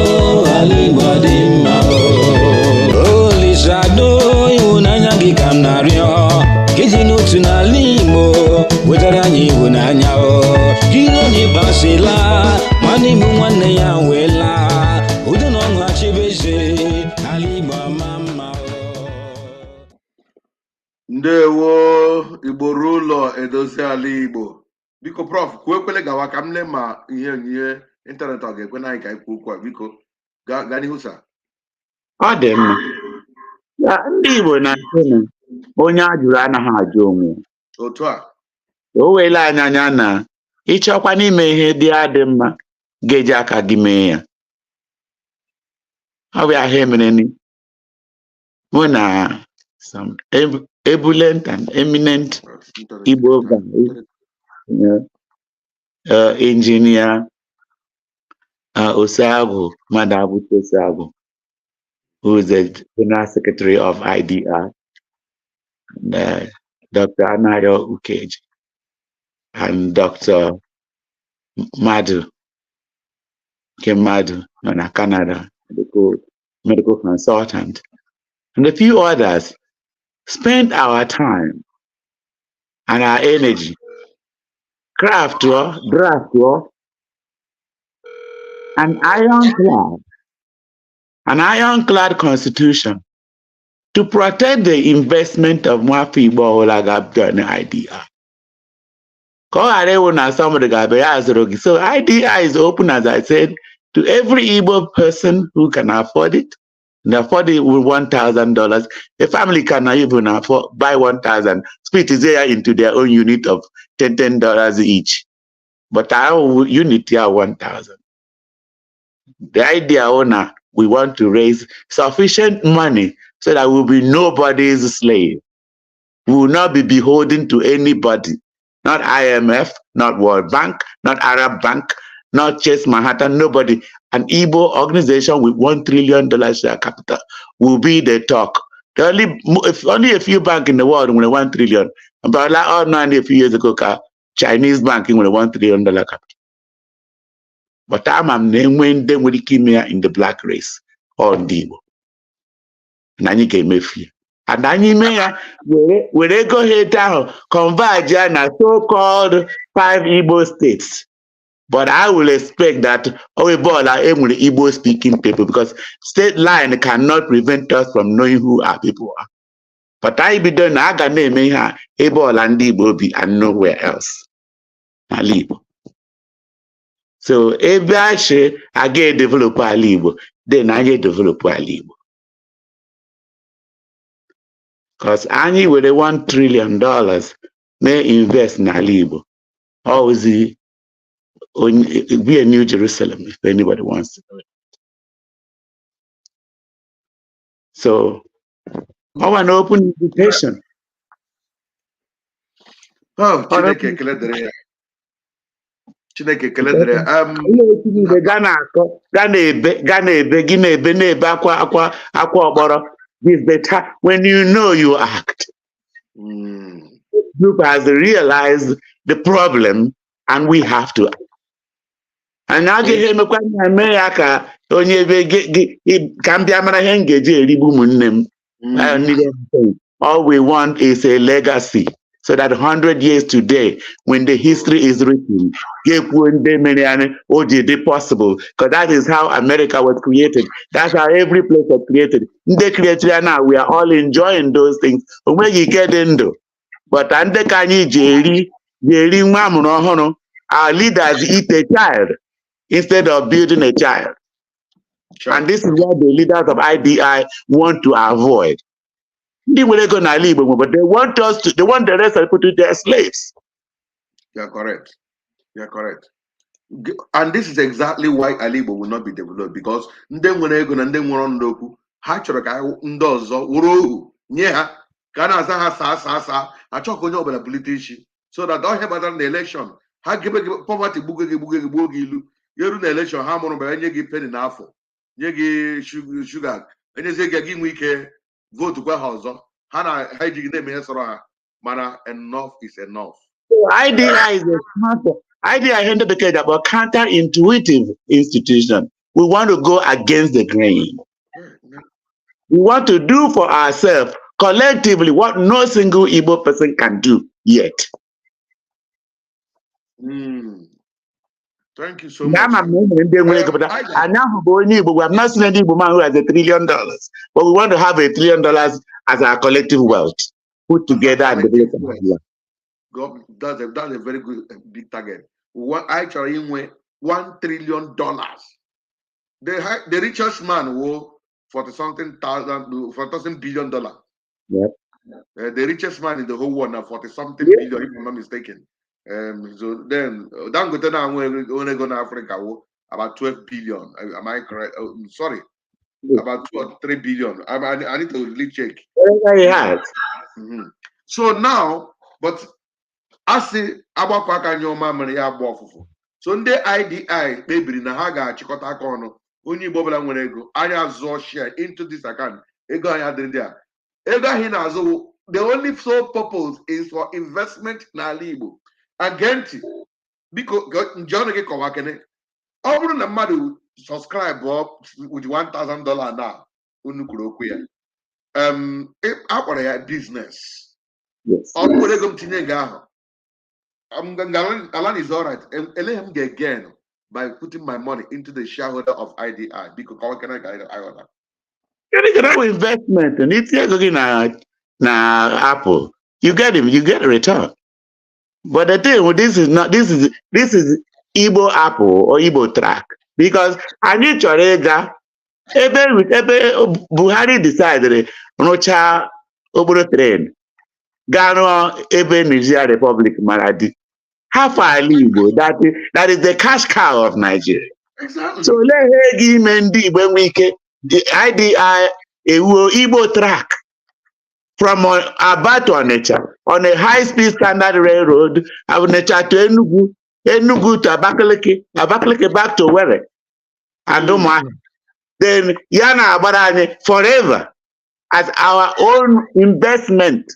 S2: ala Igbo dị mma. Olisado, ịhụnanya gị ka m na-arịọ ka iji n'otu n'ala Igbo wetara anyị ịhụnanya o iro na ịgbasila nwanne Igbo nwanne ya wee laa, udo na ọṅụ achịbeze, ala Igbo ama mma.
S1: Ndewo. Igbo ruo ụlọ, edozi ala Igbo. Biko Prof, kwuo ekwele gawa ka m lee ma ihe onyinye internet ọ ga-ekwe na anyị ka anyị kwuo okwu a. Biko gaa n'ihu, sir.
S6: Ọ dị mma. Ya, ndị Igbo na-asị na onye a jụrụ anaghị ajụ onwe ya.
S1: Otu a.
S6: O weela anyị anya na ịchọkwa n'ime ihe dị adị mma, ga-eji aka gị mee ya. Ọ bụ ya ihe mere ni mụ na some ebulant and eminent
S1: Internet,
S6: Igbo
S1: internet,
S6: guys,
S1: internet.
S6: Engineer Oseagwu, Madabuchi Oseagwu, who is the General Secretary of IDR, and Dr. Anayo Ukeji, and Dr. Madu, Madu, nọ na Canada, medical consultant, and a few others, spent our time and our energy, craft or draft or an ironclad constitution to protect the investment of nwafọ Igbo ọbụla ga-abịa na IDR. Ka ọ ghara ịwụ na somebody ga-abịa ya zụrụ gị. So IDR is open, as I said, to every Igbo person who can afford it. And afford it with $1,000. A family cannot even afford buy 1,000. Split it there into their own unit of $10 each. But our unit here 1,000. The idea owner, we want to raise sufficient money so that we'll be nobody's slave. We will not be beholden to anybody, not IMF, not World Bank, not Arab Bank, not Chase Manhattan, nobody. An Igbo organization with $1 trillion share capital will be the talk. The only, if only a few banks in the world with 1 trillion. But like all a few years ago, Chinese banking with $1 trillion capital. But ama m na enwe ndị nwere ike ime ya in the black race or ndị Igbo. Na anyị ga-emefu ya. And anyị mee ya, were ego ha etu ahụ converge ya na so-called five Igbo states. But I will expect that ebe ọla e nwere Igbo speaking people, because state line cannot prevent us from knowing who our people are. But anyị bido na a ga na-eme ihe a ebe ọla ndị Igbo bi and nowhere else n'ala Igbo. So ebe achị aga edevelop ala Igbo, then anyị edevelop ala Igbo. Because anyị were $1 trillion mee invest n'ala Igbo, ọ onye be a New Jerusalem if anybody wants to know it. So I want an open invitation.
S1: Oh, Chineke, ekele dịrị ya. Chineke, ekele dịrị ya.
S6: Ihe otu niile ga na-akọ, ga na-ebe gị na-ebe na-ebe akwa ọkpọrọ. It's better when you know you act. Group has realized the problem and we have to act. Anyị agaghị emekwa ya mee ya ka onye ebe gị ka m bịa mara ihe m ga-eji erigbu ụmụnne m. I don't need anything. All we want is a legacy so that 100 years today, when the history is written, ga-ekwuo ndị mere anyị o ji dị possible, because that is how America was created. That's how every place was created. Ndị created ya now, we are all enjoying those things. O nweghị ike dị ndụ, but ndị ka anyị ji eri nwa amụrụ ọhụrụ. Our leaders eat a child instead of building a child. And this is what the leaders of IDI want to avoid. Ndị nwere ego n'ala Igbo nwe, but they want the rest of the people to be their slaves.
S1: You are correct. You are correct. And this is exactly why Ala Igbo will not be developed, because ndị nwere ego na ndị nwere ọnụ okwu ha chọrọ ka ndị ọzọ wụrụ ohu nye ha, ka a na-aza ha saa saa saa. Achọ ka onye ọbụla bulite isi so that ọhịa batara na election ha gebe gị poverty, gbugo gị, gbugo gị, gbuo gị ilu ya eru na election ha mụrụ bịara nye gị penny n'afọ, nye gị shuga, enyezie gị, gị nwee ike vote kwa ha ọzọ. Ha na ha ejighị na-eme ihe sọrọ ha, mana enough is enough.
S6: So IDI is a counter. IDI, ihe ndị bekee ji akpọ counter-intuitive institution. We want to go against the grain. We want to do for ourselves collectively what no single Igbo person can do yet.
S1: Thank you so
S6: Na
S1: much.
S6: ama m na e nwere ndị nwere ego, but anyị ahụ bụ onye Igbo. We have not seen any Igbo man who has $1 trillion, but we want to have $1 trillion as our collective wealth put together and develop
S1: Collective wealth.
S6: Nigeria.
S1: God, that's a very good big target. We want actually inwe $1 trillion. The richest man will 40 something thousand, $40 something billion. The richest man in the whole world now 40 something billion, if I'm not mistaken. So then Dangote now when go to Africa, wo, about 12 billion. Am I correct? Oh, sorry, about 2 or 3 billion. I need to really check.
S6: Whatever he has.
S1: So now, but asị agbakọ aka nye ọma mere ya agba ọfụfụ. So ndị IDI kpebiri na ha ga-achịkọta aka ọnụ. Onye Igbo ọbụla nwere ego, anyị azụọ share into this account. Ego anyị adịrị dị a. Ego ahụ ị na-azụ wụ, the only sole purpose is for investment n'ala Igbo. Age ntị, biko, nje ọnụ gị kọwa kene. Ọ bụrụ na mmadụ subscribe with $1,000 na unu kwuru okwu ya, a kpọrọ ya business.
S6: Yes.
S1: Ọ bụrụ ego m tinye nga ahụ, Alan is all right. Ele m ga-gain by putting my money into the shareholder of IDI? Biko kọwa kene ka anyị ghọta.
S6: Gịnị ka bụ investment? Na itinye ego gị na Apple, you get him, you get a return. But the thing with this is not, this is Igbo Apple or Igbo track, because anyị chọrọ ịga ebe Buhari decided rụchaa okporo train gaa rụọ ebe Nigeria Republic Maradi, half ala Igbo that is the cash cow of Nigeria. So olee ihe ego ime ndị Igbo enwe ike the IDI ewuo Igbo track from Aba to Onitsha on a high-speed standard railroad, Onitsha to Enugu, Enugu to Abakaliki, Abakaliki back to Owerri and Umuahia. Then ya na-agbara anyị forever as our own investment,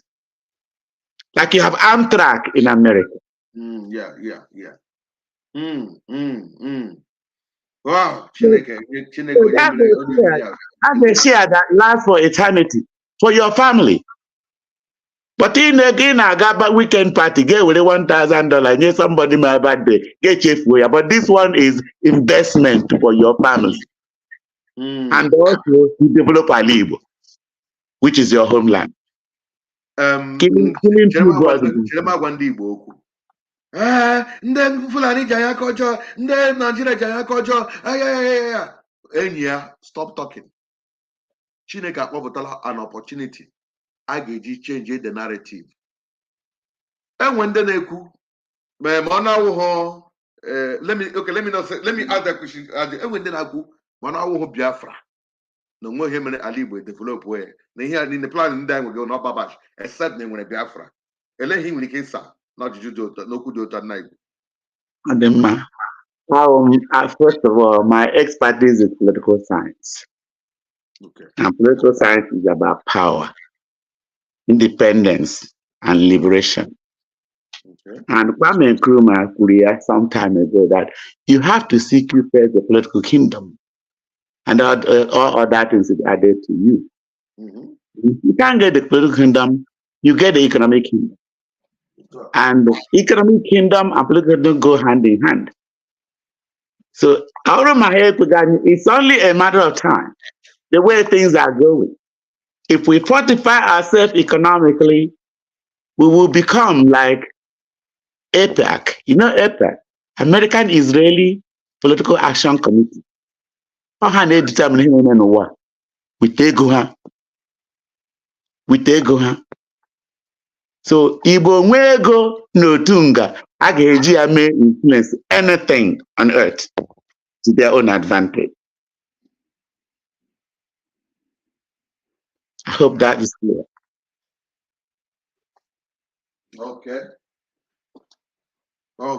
S6: like you have Amtrak in America.
S1: Yeah. Wow, Chineke, Chineke,
S6: So
S1: onye mere onye mere ya.
S6: That's a share that lasts for eternity. For your family. But ị na-aga weekend party, ga-ewere $1,000 nye somebody my birthday, ga-echefuo ya. But this one is investment for your family and also to develop ala Igbo, which is your homeland. Killing
S1: Chere m
S6: two
S1: agwa
S6: birds.
S1: Chere m agwa ndị Igbo okwu. Ee, ndị Fulani ji anyị aka ọjọọ, ndị Naijiria ji anyị aka ọjọọ, ayayaya. Enyi ya, stop talking. Chineke akpọpụtala an opportunity a ga-eji change the narrative. Enwe ndị na-ekwu ma ọ na-awụghọ let me, okay, let me not say, let me ask that question. Enwe ndị na-ekwu ma ọ na-awụghọ Biafra na onwe ihe mere ala Igbo develop wee na ihe a niile, plan ndị anyị nwego na ọbabash, except na enwere Biafra. Ele ihe ị nwere ike ịsa na ajụjụ dị ụtọ n'okwu dị ụtọ nna Igbo?
S6: Ọ dị mma. First of all, my expertise is political science. And political science is about power, independence, and liberation. And Kwame Nkrumah kwuru ya some time ago that you have to seek you first the political kingdom, and all other things will be added to you. If you can't get the political kingdom, you get the economic kingdom. And the economic kingdom and political kingdom go hand in hand. So, out of my head, it's only a matter of time, the way things are going. If we fortify ourselves economically, we will become like AIPAC. You know AIPAC, American Israeli Political Action Committee. Ọ ha na-determine ihe na-eme n'ụwa with ego ha, with ego ha. So Igbo nwee ego n'otu nga a ga-eji ya mee influence anything on earth to their own advantage. I hope that is clear.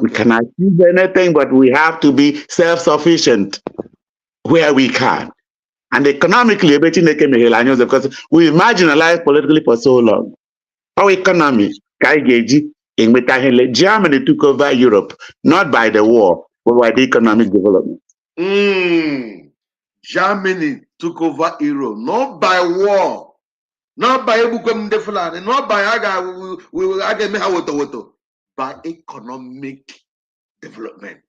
S6: We can achieve anything, but we have to be self-sufficient where we can. And economically, ebe Chineke meghere anyị ụzọ, because we marginalized politically for so long. Our economy ka anyị ga-eji enweta ihe. Germany took over Europe, not by the war, but by the economic development.
S1: Germany took over Europe, not by war, not by egbukwe m ndị Fulani, not by a ga-eme ha woto woto, by economic development.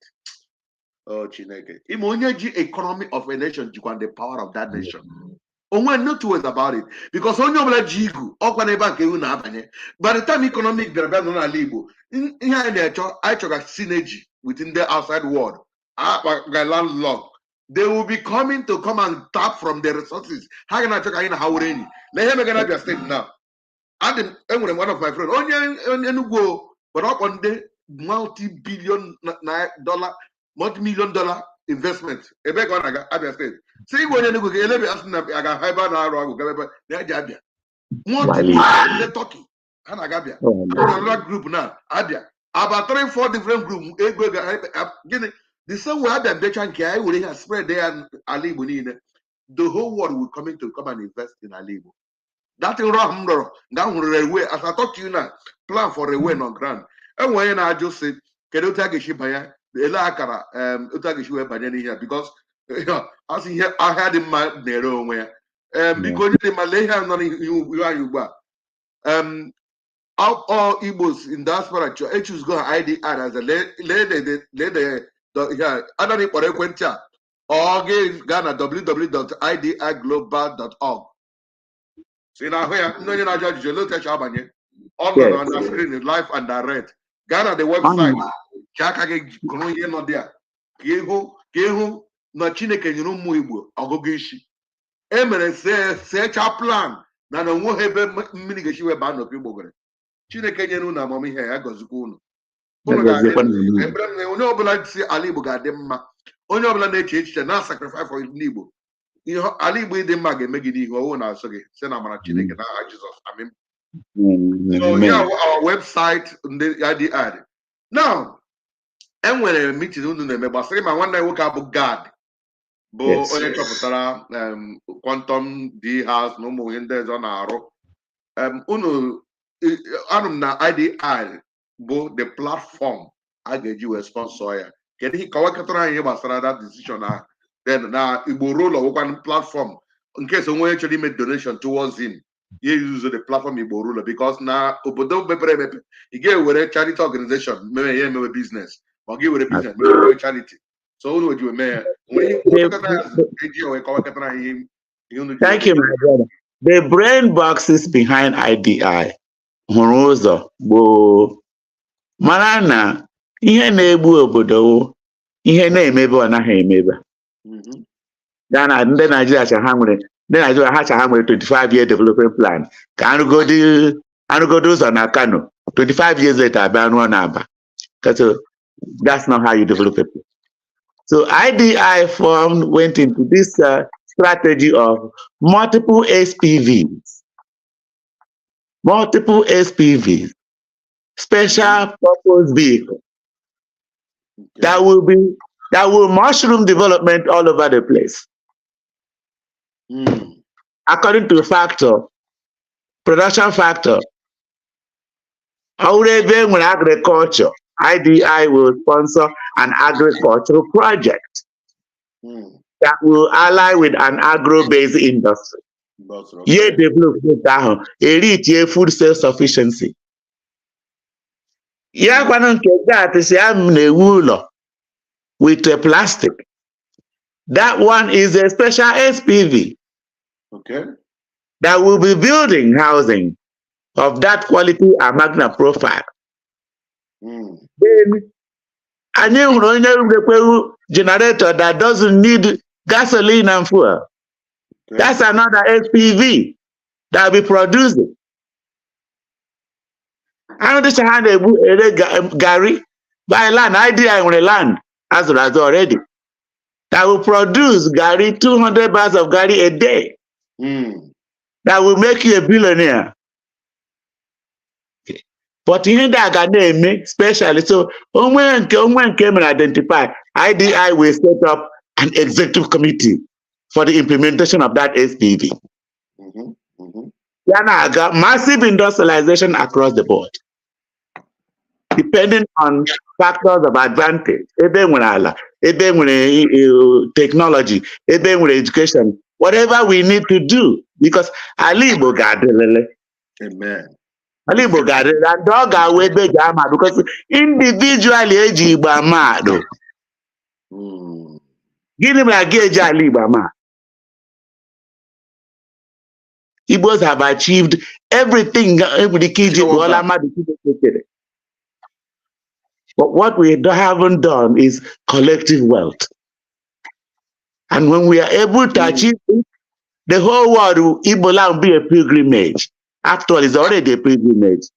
S1: Oh, Chineke. Ime onye ji economy of a nation jikwa the power of that nation. Onwe no two ways about it. Because onye ọbụla ji igu ọkwa n'ebe a nke ewu na-abanye. By the time economic bịara bịa nọ n'ala Igbo, ihe anyị na-achọ, anyị chọga synergy within the outside world. Akpaga landlocked. They will be coming to come and tap from the resources. Ha ga na-achọ ka anyị na ha were enyi. Na ihe megara Abia State now. Adị m enwere m one of my friend, onye Enugu o, but ọkpọ ndị multi-billion na dollar, multi-million dollar investment. Ebe ka ọ na-aga Abia State. Si igwe onye Enugu ga-elebi asị na a ga-ahụ ebe a na-arụ ọgwụ gaba ebe na eji Abia. Multi ndị Turkey ha na-aga Abia. Enwere another group na Abia. About three, four different group ego gịnị, the same way Abia bịacha nke anyị were ihe spread ya ala Igbo niile. The whole world will come in to come and invest in ala Igbo. That nrọ ahụ m rọrọ nga m hụrụ railway, as I talk to you now, plan for railway on ground. Enwere onye na-ajụ sị kedu otu a ga-esi banye, ele akara otu a ga-esi wee banye n'ihe a, because asị ihe ahịa dị mma na-ere onwe ya. Biko, onye dị mma, lee ihe a nọ n'ihu ihu anyị ugbu a. All Igbos in diaspora choose go IDR as a lee the ihe a anaghị kpọrọ ekwentị a, ọ gị gaa na www.idiglobal.org si na ahụ ya. Ndị onye na-ajụ ajụjụ ele otu esi abanye, ọ nọ na screen live and direct. Gaa na the website ka aka gị gụrụ ihe nọ dị a ka ịhụ na Chineke nyere ụmụ Igbo ọgụgụ isi e mere secha plan na onweghị ebe mmiri ga-esi wee baa n'opi gbogere. Chineke nyere unu amamihe ya, gọzikwa unu. Unu ga-adị.
S6: Gọziekwa unu.
S1: Ekpere m na onye ọbụla si ala Igbo ga-adị mma, onye ọbụla na-eche echiche na sacrifice for ndị Igbo, ihe ala Igbo ịdị mma ga-eme gị n'ihu ọwụ na-asụ gị site na amara Chineke, n'aha Jizọs, amen. So
S6: Amen.
S1: yeah, our website ndị IDR now, enwere meeting unu na-eme gbasara ma nwanne anyị nwoke abụ Gad bụ onye chọpụtara quantum D house na ụmụ ihe ndị ọzọ na-arụ. Unu anụ m na IDR bụ the platform a ga-eji wee sponsor ya. Kedu ihe kọwakọtara anyị ihe gbasara that decision ahụ? Then na Igbo ruo ụlọ nwekwanụ platform nke so onye chọrọ ime donation towards him. Ya use the platform Igbo Ruo Ụlọ because na obodo mepere emepe, ị ga-ewere charity organization mewe ya emewe business, ma ọ ga-ewere business mewe charity. So unu ji mee ya nwere ihe eji ya wee kọwakọtara anyị ihe unu ji.
S6: Thank you, my brother. The brain boxes behind IDI hụrụ ụzọ gboo mara na ihe na-egbu obodo wụ ihe na-emebe ọ naghị emebe. Ya na ndị Naijiria cha ha nwere, ndị Naijiria ha cha ha nwere 25 year development plan ka arụgodi arụgodi ụzọ na Kano, 25 years later abịa rụọ na Aba. So that's not how you develop a place. So IDI formed, went into this strategy of multiple SPVs, multiple SPVs, special purpose vehicle that will mushroom development all over the place according to factor, production factor. Ọ bụrụ ebe e nwere agriculture, IDI will sponsor an agricultural project that will ally with an agro-based industry. Ye development ahụ eritie food self-sufficiency. Ya kwanụ nke gat si ya m na-ewu ụlọ with a plastic. That one is a special SPV that will be building housing of that quality and magna profile. Then anyị hụrụ onye rekwewu generator that doesn't need gasoline and fuel. That's another SPV that will be producing. Anụ dịcha ha na-egbu ere gari by land. IDI nwere land azụrụ azụ already that will produce gari, 200 bags of gari a day, that will make you a billionaire. But ihe ndị a ga na-eme specially, so onwe nke mere identify, IDI will set up an executive committee for the implementation of that SPV. Ya na-aga massive industrialization across the board depending on factors of advantage, ebe e nwere ala, ebe e nwere technology, ebe e nwere education, whatever we need to do, because ala Igbo ga-adịlịlị.
S1: Amen.
S6: Ala Igbo ga-adịrị and ọ ga-awụ ebe eji ama because individually eji Igbo ama atụ. Gịnị mere a ga-eji ala Igbo ama? Igbos have achieved everything enwere ike iji kpụọla mmadụ Chineke kere. But what we haven't done is collective wealth. And when we are able to achieve it, the whole world, Igbo land will be a pilgrimage. After all, it's already a pilgrimage.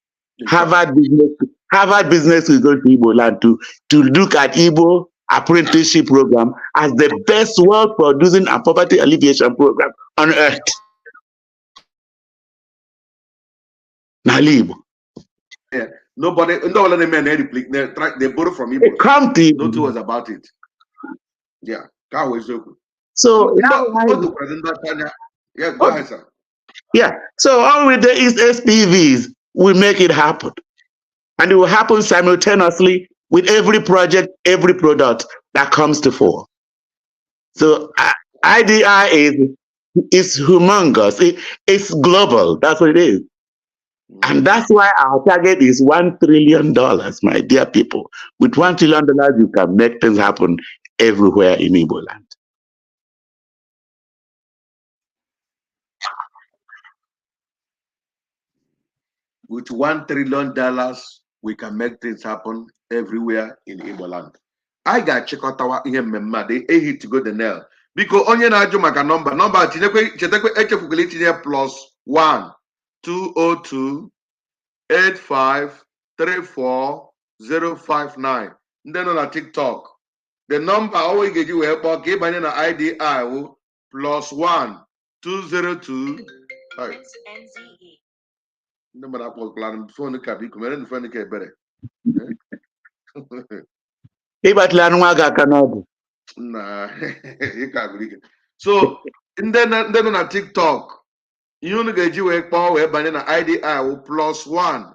S6: Harvard Business is going to Igbo land to look at Igbo apprenticeship program as the best wealth producing and poverty alleviation program on earth. N'ala Igbo.
S1: Yeah. Nobody, ndị ọbụla na-eme na replicate, they try, they borrow from
S6: They
S1: Igbo.
S6: come to
S1: No two
S6: Igbo.
S1: ways about it. Yeah, ka ahụ eziokwu.
S6: So,
S1: Ndị o dokwara ndị ọcha anya. Yeah, go ahead, sir.
S6: Yeah. So all we do is SPVs. We make it happen. And it will happen simultaneously with every project, every product that comes to fore. So IDI is humongous. It's global. That's what it is. And that's why our target is $1 trillion, my dear people. With $1 trillion, you can make things happen everywhere in Igbo land.
S1: With $1 trillion, we can make things happen everywhere in Igbo land. Anyị ga-achịkọtawa ihe mmemme a dị ehit go the nail. Biko, onye na-ajụ maka nọmba, tinyekwe, chetakwe, echefukwala itinye +1 202 853 4059. Ndị nọ na TikTok, the number ọnwa ị ga-eji wee kpọọ ka ịbanye na IDI wụ +1 202. Sorry. Ndị mmadụ akpọkwala m phone ka, biko mere phone ka ebere.
S6: Ịgbatịla nwa gị aka n'ọdụ.
S1: Na ịka agụrụ ike. So ndị nọ na TikTok, ihe unu ga-eji wee kpọọ wee banye na IDI wụ +1.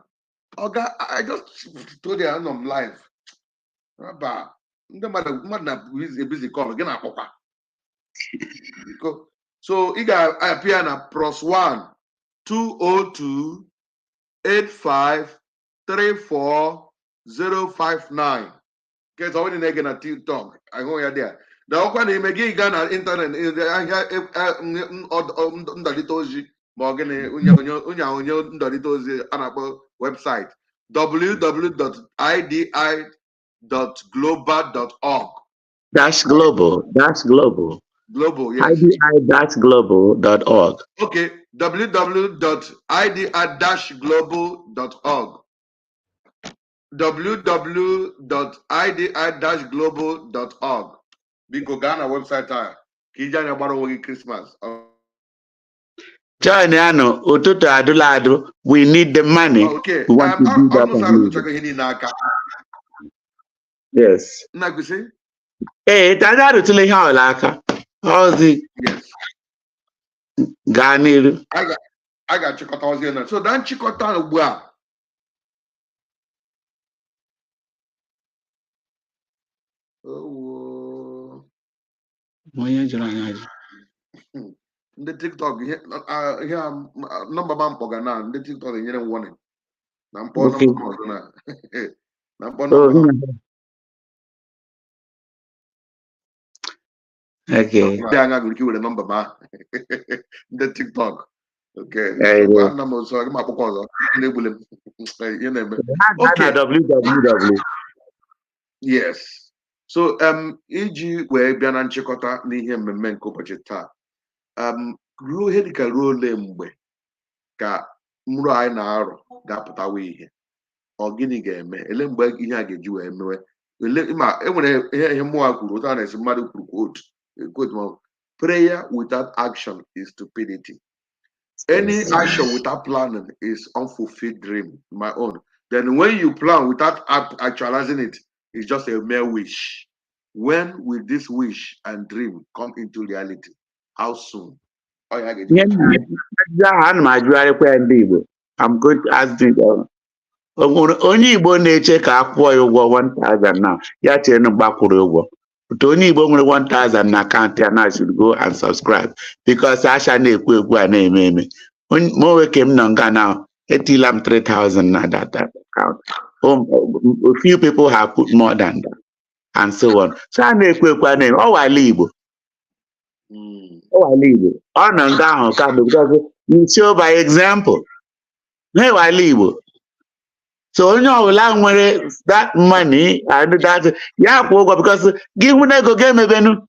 S1: Oga, I just told you anọ m live. Aba ndị mmadụ na busy call gị na-akpọkwa. Biko. So ị ga-apịa na +1 202 85 34 059. Nke ọ bụrụ na ị na-ege na TikTok, ahụ ya dị a na ọkwa na ime gị gaa na ịntanetị ahịa ndọlite ozi ma ọ gịnị onye onye onye ndọlite ozi a na-akpọ webụsaịtị www.idi.global.org.
S6: Dash global, dash global.
S1: Global, yes.
S6: idi-global.org.
S1: Okay, www.idi-global.org, www.idi-global.org. Biko gaa na webụsaịtị a ka iji anya gbara onwe gị Krismas.
S6: Join ya nụ, ụtụtụ adụla adụ. We need the money.
S1: Okay.
S6: We want to build up
S1: ọnụ
S6: and
S1: ụzọ
S6: use it.
S1: arụtụchago ihe niile aka.
S6: Yes.
S1: Nna kwụsị.
S6: Ee, anyị arụtụla ihe ọla aka. Ọzi
S1: Yes.
S6: gaa n'iru.
S1: A ga-achịkọta ozi na so na nchịkọta ugbu a. Owo.
S6: Onye jụrụ anyị ajụ.
S1: Ndị TikTok, ihe ihe a nọmba m mkpọga na ndị TikTok enyere m warning na mkpọ nọmba m ọzọ na mkpọ
S6: Oh,
S1: nọmba.
S6: Okay.
S1: Ndị anya nwere ike iwere nọmba m ahụ, ndị TikTok. Okay.
S6: Eh,
S1: Gwa nna m ọzọ, aga m akpọkwa ọzọ na-egbule m ihe na-eme.
S6: Ha gaa
S1: Okay.
S6: na www.
S1: Yes. So iji wee bịa na nchịkọta n'ihe mmemme nke ụbọchị taa, ruo ihe dịka ruo ole mgbe ka nrọ anyị na-arọ ga-apụtawa ihe? Ọ gịnị ga-eme? Ele mgbe ihe a ga-eji wee mewe? Ele ma e nwere ihe mmụọ kwuru, otu a na-esi mmadụ kwuru, quote quote, ma prayer without action is stupidity. Any action without planning is unfulfilled dream, my own. Then when you plan without actualizing it, it's just a mere wish. When will this wish and dream come into reality? How soon? Oh, yeah, I get
S6: Ihe
S1: it.
S6: m na-ajụ ahụ, ana m ajụgharịkwa ya ndị Igbo. I'm going to ask the o nwere onye Igbo na-eche ka a kwụọ ya ụgwọ 1000 now, ya chere na mgbe akwụrụ ya ụgwọ. But onye Igbo nwere 1000 na akaụntụ ya now should go and subscribe because Asha na-ekwu ekwu a na-eme eme. Ma onwe ke m nọ nga now, etila m 3000 na that account. A few people have put more than that and so on. So a na-ekwu ekwu a na-eme, ọ wala Igbo. Ọ wala Igbo. Ọ nọ nga ahụ kamgbe because you show by example. Ha wala Igbo. So onye ọbụla nwere that money and that ya kwụ ụgwọ because gị hụ na ego ga-emebenu.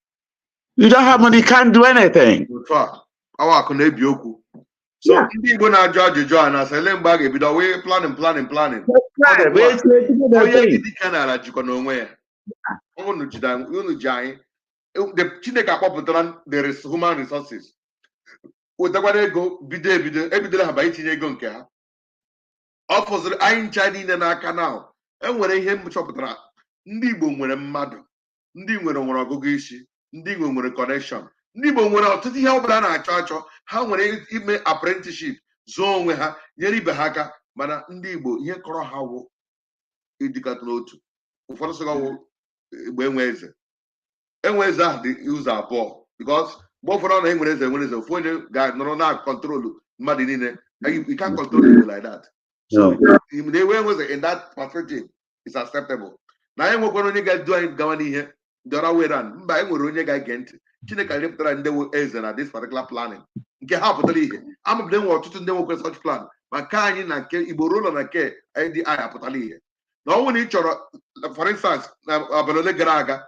S6: You don't have money, you can't do anything.
S1: Otu a, awa akụ na-ebi okwu. So
S6: Yeah.
S1: ndị Igbo na-ajụ ajụjụ a na-asị ele mgbe a ga-ebido wee planning, planning, planning.
S6: Right, but it's
S1: Onye ji dike n'ala jikwa n'onwe ya. Unu jide anyị, unu ji anyị. Chineke akpọpụtara the human resources. Wetakwara ego bido ebido ebidola ha ba itinye ego nke ha. Ọ fọziri anyị ncha niile n'aka na enwere ihe m chọpụtara: ndị Igbo nwere mmadụ, ndị nwere ọgụgụ isi, ndị Igbo nwere connection, ndị Igbo nwere ọtụtụ ihe ọbụla a na-achọ achọ. Ha nwere ime apprenticeship, zụọ onwe ha, nyere ibe ha aka. Mana ndị Igbo, ihe kọrọ ha wụ ịdịkọta n'otu. Ụfọdụ sị ọwụ Igbo enwe eze. Enwe eze ahụ dị ụzọ abụọ, because mgbe ụfọdụ ọ na enwere eze, enwere eze, ofu onye ga-anọrọ na control mmadụ niile. You can't control people like that. So
S6: No.
S1: the way was in that perspective is acceptable. Na anyị nwekwara onye ga-edu anyị gawa n'ihe the other way round. Mba, e nwere onye ga-ege ntị. Chineke rịpụtara ndị wụ eze na this particular planning. Nke ha pụtara ihe. Amapụta enwe ọtụtụ ndị nwekwe such plan. Ma nke anyị na nke Igbo ruo ụlọ na nke IDI apụtala ihe. Na ọ bụrụ na ị chọrọ, for instance, na abalị ole gara aga,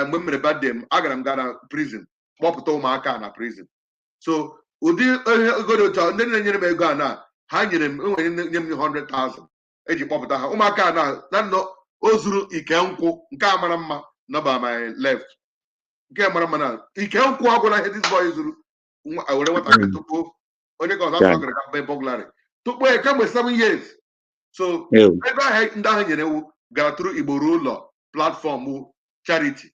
S1: mgbe m mere birthday m, agara m gaa na prison, kpọpụta ụmụaka na prison. So ụdị ihe ego dị otu a, ndị na-enyere m ego a na ha nyere m, enwere nye m 100,000 eji kpọpụta ha ụmụaka na nọ. O zuru ike nkwụ nke a mara mma nọba my left, nke mara mma na ike nkwụ agwụla ihe this boy zuru. Were nwatakịrị tupu onye ka ọzọ afọ gara ka burglary tupu ya kemgbe 7 years. So ego ahụ ndị ahụ nyere ewu gara tụrụ Igbo ruo ụlọ platform charity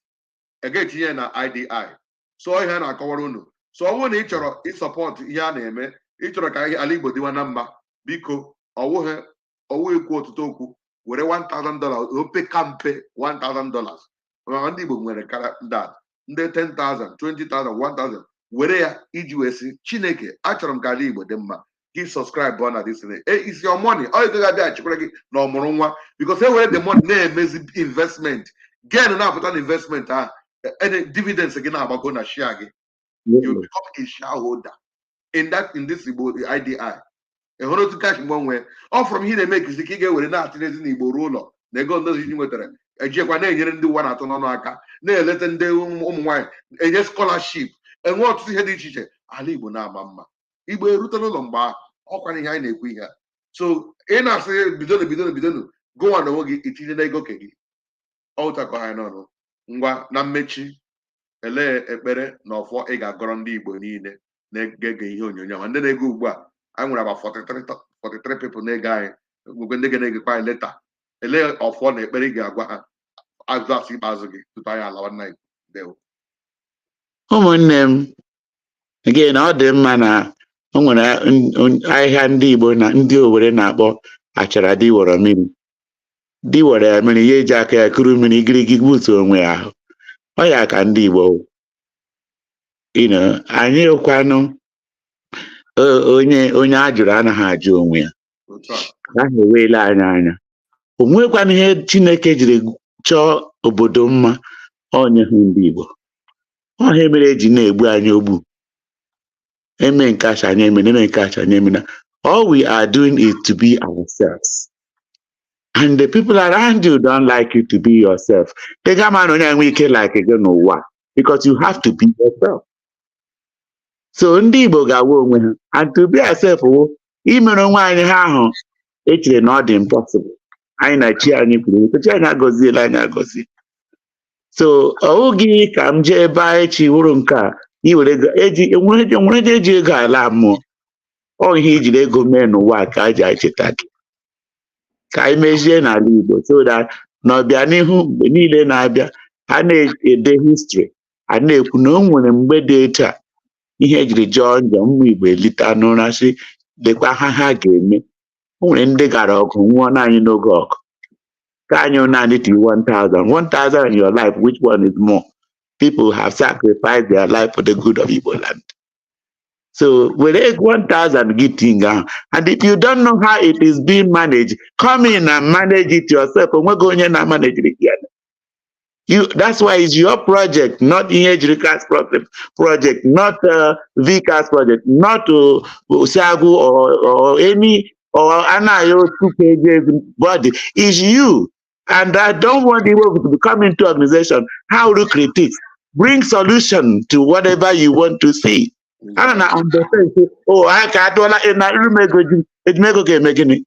S1: ega etinye ya na IDI. So ihe a na-akọwara unu, so ọ bụrụ na ị chọrọ ị support ihe a na-eme, ị chọrọ ka ihe ala Igbo dịwa na mma, biko, ọwụghị ọwụ ekwu ọtụtụ okwu, were $1000, opeka mpe $1000, maka ndị Igbo nwere kara that, ndị 10,000, 20,000, 1000, were ya iji wee sị, "Chineke, achọrọ m ka ala Igbo dị mma." Gị subscribe na this thing. It's your money. Ọ ego ga-abịa achikwara gị na ọmụrụ nwa, because e were the money na-emezi investment, gain na-apụta na investment ahụ, dividends gị na-agbago na share gị. You become a shareholder in this Igbo IDI. Ị hụrụ otu cash mgbanwe ọ from ihe na-eme ekisi ka ị ga-ewere na-atịnyezi n'Igbo ruo ụlọ na ego ndozi ị nwetara, ejikwa na-enyere ndị ụwa na-atụ n'ọnụ aka, na-eleta ndị ụmụ nwaanyị, enye scholarship, enwe ọtụtụ ihe dị iche iche. Ala Igbo na-ama mma, Igbo erute n'ụlọ mgbe ahụ. Ọkwa ihe anyị na-ekwu ihe a. So ị na-asị bidonu, bidonu, bidonu, gụnwa na onwe gị itinye na ego ke gị ọụtakọ anyị n'ọnụ. Ngwa, na mmechi, elee ekpere na ọfọ ị ga-agọrọ ndị Igbo niile na-ege ihe onyonyo, ma ndị na-ege ugbu a? Anyị nwere about 43 people na-ege anyị, nwekwe ndị ga na-egekwa anyị later. Elee ọfọ na ekpere ị ga-agwa ha, azụ asụ ikpeazụ gị, tupu anyị alawa nna Igbo? Ndewo.
S6: Ụmụnne m, again, ọ dị mma na o nwere ahịhịa ndị Igbo na ndị Owere na-akpọ achara dị wọrọ mmiri, dị wọrọ ya mmiri, ya eji aka ya kuru mmiri igirigi gbutuo onwe ya ahụ. Ọ ya ka ndị Igbo anyị kwanụ onye a jụrụ anaghị ajụ onwe ya.
S1: Otu a.
S6: Ahụ eweela anyị anya. O nwekwana ihe Chineke jiri chọọ obodo mma onye hụ ndị Igbo. Ọha mere eji na-egbu anyị ogbu, eme nke acha anyị emena, eme nke acha anyị emena. All we are doing is to be ourselves, and the people around you don't like you to be yourself. Ị ga ama na onye enwe ike like gị n'ụwa, because you have to be yourself. So ndị Igbo ga-awa onwe ha, and to be ourselves wụ imere onwe anyị ha ahụ echere na ọ dị impossible. Anyị na chi anyị kwuru, chi anyị agọziela anyị agọzi. So ọ bụghị ka m jee ebe a echi wụrụ nke a iwere ego eji nwere eji ego ala mmụọ. Ọ ihe ijiri ego mee n'ụwa ka a ji echeta gị. Ka anyị mezie n'ala Igbo so that n'ọbịanihu, mgbe niile na-abịa, a na-ede history, a na-ekwu na o nwere mgbe dị etu a ihe ejiri jọọ njọ, ụmụ Igbo elita n'ụra sị lekwa ha ga-eme. O nwere ndị gara ọgụ nwụọ naanị n'oge ọgụ ka anyị naanị to 1000 1000 in your life. Which one is more? People have sacrificed their life for the good of Igbo land. So were 1000 gị tinga ahụ, and if you don't know how it is being managed, come in and manage it yourself. Onweghị onye na-manage ya. You, that's why it's your project, not Ihejirika's project, not VCAS project, not Usagu or any or Anayo 2 pages body. It's you. And I don't want Igbo to become into organization. How do critics bring solution to whatever you want to see? I don't understand. Say, oh, I can't do that. Na ego ejimego ga-eme gịnị?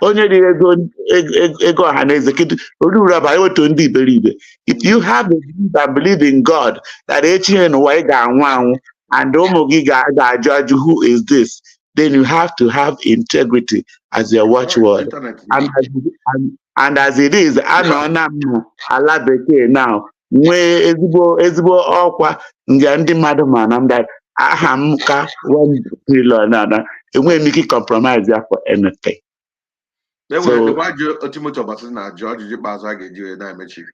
S6: Onye riri ego ọha na eze, kedu olu uru ọbara ewetu ndị iberibe? If you have a belief and believe in God that echi n'ụwa ị ga-anwụ anwụ and ụmụ gị ga-ajụ ajụ, "Who is this?" then you have to have integrity as your watchword.
S1: Internet.
S6: And as it is, anọ na m ala bekee now, nwee ezigbo ọkwa nga ndị mmadụ ma na m aha m ka 1 trillion na enweghị m ike compromise ya for anything.
S1: E nwere dịkwa ajụ Timothy Obasi na-ajụ, ajụjụ ikpeazụ a ga-eji wee na-emechi.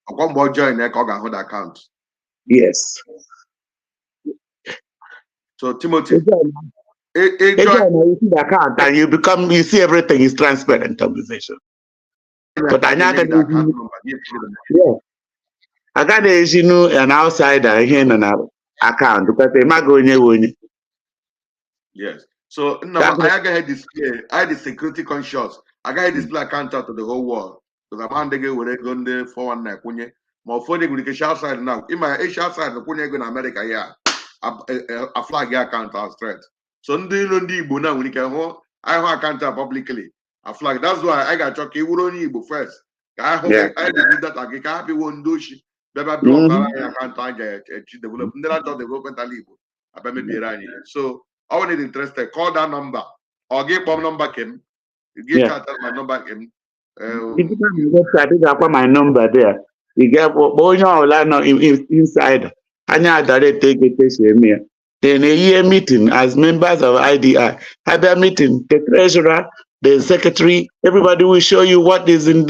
S1: Ọkwa mgbe ọ join ya ka ọ ga-ahụ the account?
S6: Yes.
S1: So Timothy, ị
S6: Ego
S1: join
S6: na you see the account and you become, you see everything is transparent organization. But anyị
S1: ga-enye gị the
S6: agaghị
S1: account number, gị etinye the
S6: Yeah. Agaghị ejinu an outsider ihe nọ na account, because ị maghị onye wụ onye.
S1: Yes. So nna m, anyị agaghị display, anyị dị security conscious, agaghị display account out to the whole world. Because ama ndị ga-ewere ego ndị 419 kwụnye, ma ụfọdụ nwere ike shi outside now. Ịma eshi outside kwụnye ego na America ya a flag ya account out straight. So ndị ilo ndị Igbo na nwere ike hụ anyị hụ account a publicly, a flag. That's why anyị ga-achọ ka ị wụrụ onye Igbo first. Ka anyị hụ anyị ga-eji data gị ka hapụ iwo ndị oshi bịa block anyị account anyị ga-eji develop, ndị na-achọ development ala Igbo abịa mebiere anyị ihe. So ọ bụrụ na ị dị interested, call that number or gị kpọọ m nọmba kem gị chat my number kem.
S6: If you go to my website, ị ga-akwa my number there. Ị ga-akpọ onye ọbụla nọ inside. Anyị adirect ego etu esi eme ya. Then a year meeting as members of IDI. Have a meeting, the treasurer, the secretary, everybody will show you what is in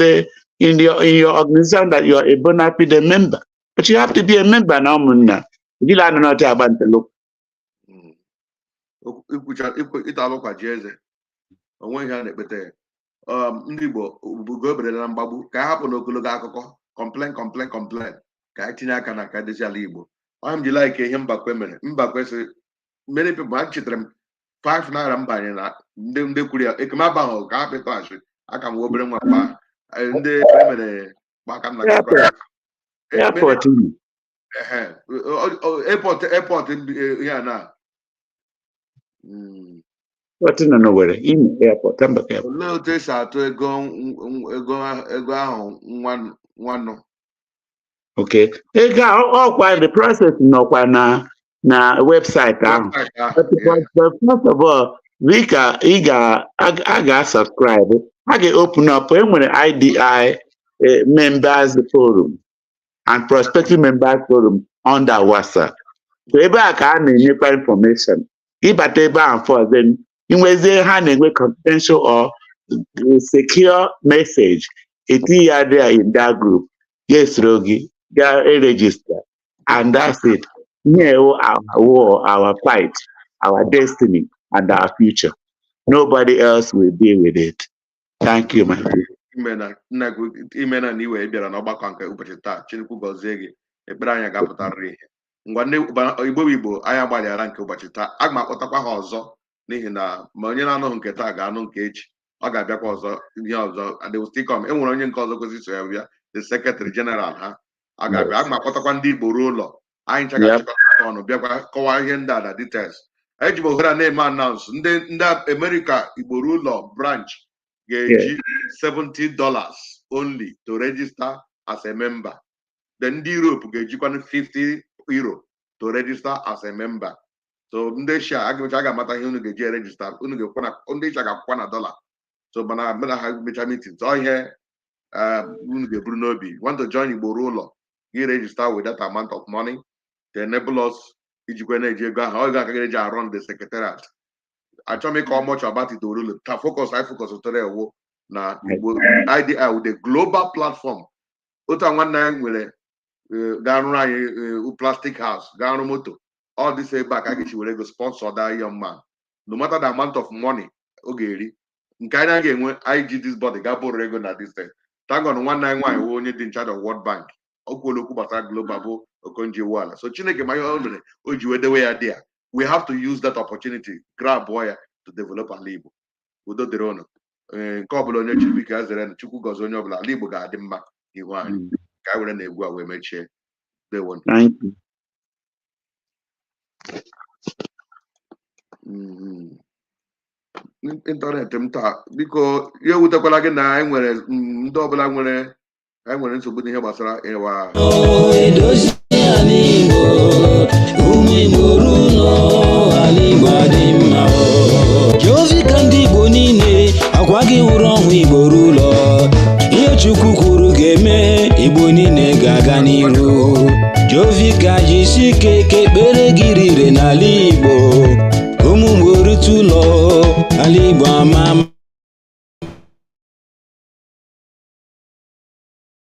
S6: your organization that you are a bona fide member. But you have to be a member now, ụmụnna. Ejila anọ n'ọtị agba ntelo.
S1: Ikwucha ịta alụkwa ji eze onwe ihe a na-ekpete ya. Ndị Igbo ugo eberela na mgbagbu ka a hapụ n'ogologo akụkọ complain, complain, complain, ka anyị tinye aka na ka dozie ala Igbo. Onye m ji like ihe Mbakwe mere, Mbakwe sị many people a chetara m 5 naira m banye na ndị kwuru ya ekeme abahụ ka ha pịtaghachi aka m wee obere nwa mgba ndị emere gbaka m na
S6: Airport. Airport Imo.
S1: Ehe, airport ihe a na
S6: Airport nọ n'Owerri, Imo Airport, Mbakwe Airport.
S1: Olee otu esi atụ ego ego ahụ nwa nwanụ?
S6: Okay. Ego a ọkwa the process nọkwa na website ahụ.
S1: Website ahụ.
S6: But, but first of all, dịka ị ga a ga-subscribe, a ga-open up, e nwere IDI members forum and prospective members forum under WhatsApp. So ebe a ka a na-enyekwa information. Ịbata ebe ahụ first, then inwezie ha na-enwe confidential or secure message, eti ya there in that group, ya esoro gị ga register, and that's it. Here our war, our fight, our destiny, and our future. Nobody else will deal with it. Thank you, my people.
S1: Imena nna gị, imena na iwe bịara n'ọgbakọ nke ụbọchị taa. Chinekwu gọzie gị. Ekpere anyị ga-apụtarịrị ihe. Ngwa, ndị Igbo bụ Igbo, anyị agbalịara nke ụbọchị taa. Aga m akpọtakwa ha ọzọ n'ihi na ma onye na-anụghị nke taa ga-anụ nke echi. Ọ ga-abịakwa ọzọ ihe ọzọ, they will still come. E nwere onye nke ọzọ kwesịrị iso ya bịa, the secretary general ha a ga-abịa. Aga m akpọtakwa ndị Igbo ruo ụlọ anyị ncha ga-achịkọta aka ọnụ bịakwa kọwaa ihe ndị a na details. Eji m ohere a na-eme announce ndị America Igbo ruo ụlọ branch ga-eji $70 only to register as a member. Then ndị Europe ga-ejikwanụ €50 to register as a member. So ndị Asia aga a ga-amata ihe unu ga-eji register. Unu ga-ekwu na ndị Asia ga-akwụkwa na dollar. So mana ha mecha meeting, so ihe unu ga-eburu n'obi, want to join Igbo ruo ụlọ, gị register with that amount of money to enable us ijikwa na-eji ego ahụ ọ ga-aka eji arụ the secretariat. Achọghị m ịkọ much about it orulu ta. Focus anyị focus tụrụ ewu na Igbo IDI with the global platform. Otu a nwanne anyị nwere ga-arụrụ anyị plastic house, ga-arụ moto, all this ebe a ka a ga-esi were ego sponsor that young man, no matter the amount of money ọ ga-eri. Nke anyị ga-enwe anyị ji this body ga bụrụ ego na this thing. Thank God, nwanne anyị nwaanyị wụ onye dị in charge of World Bank, o kwuola okwu gbasara global bụ Okonjo Iweala. So Chineke ma ihe o mere o ji wee dewe ya dị ya. We have to use that opportunity, grab ya to develop ala Igbo. Udo dịrị ụnụ. Ee, nke ọbụla onye chiri, biko ya zere. Chukwu gọzie onye ọbụla. Ala Igbo ga-adị mma ihu anyị. Ka anyị were na egwu a wee mechie. Ndewo.
S6: Thank you.
S1: Ịntanetị m taa, biko ya ewutekwala gị na anyị nwere ndị ọbụla nwere anyị nwere nsogbu n'ihe gbasara ịwa.
S2: Edozi ala Igbo, ụmụ Igbo ruo ụlọ, ala Igbo adị mma. Jovi ka ndị Igbo niile akwa gị wụrụ ọhụ Igbo ruo ụlọ. Ihe Chukwu kwuru ga-eme, Igbo niile ga-aga n'iru. Jovi ka jisi ike ka ekpere gị rire n'ala Igbo, ụmụ Igbo rute ụlọ, ala Igbo ama.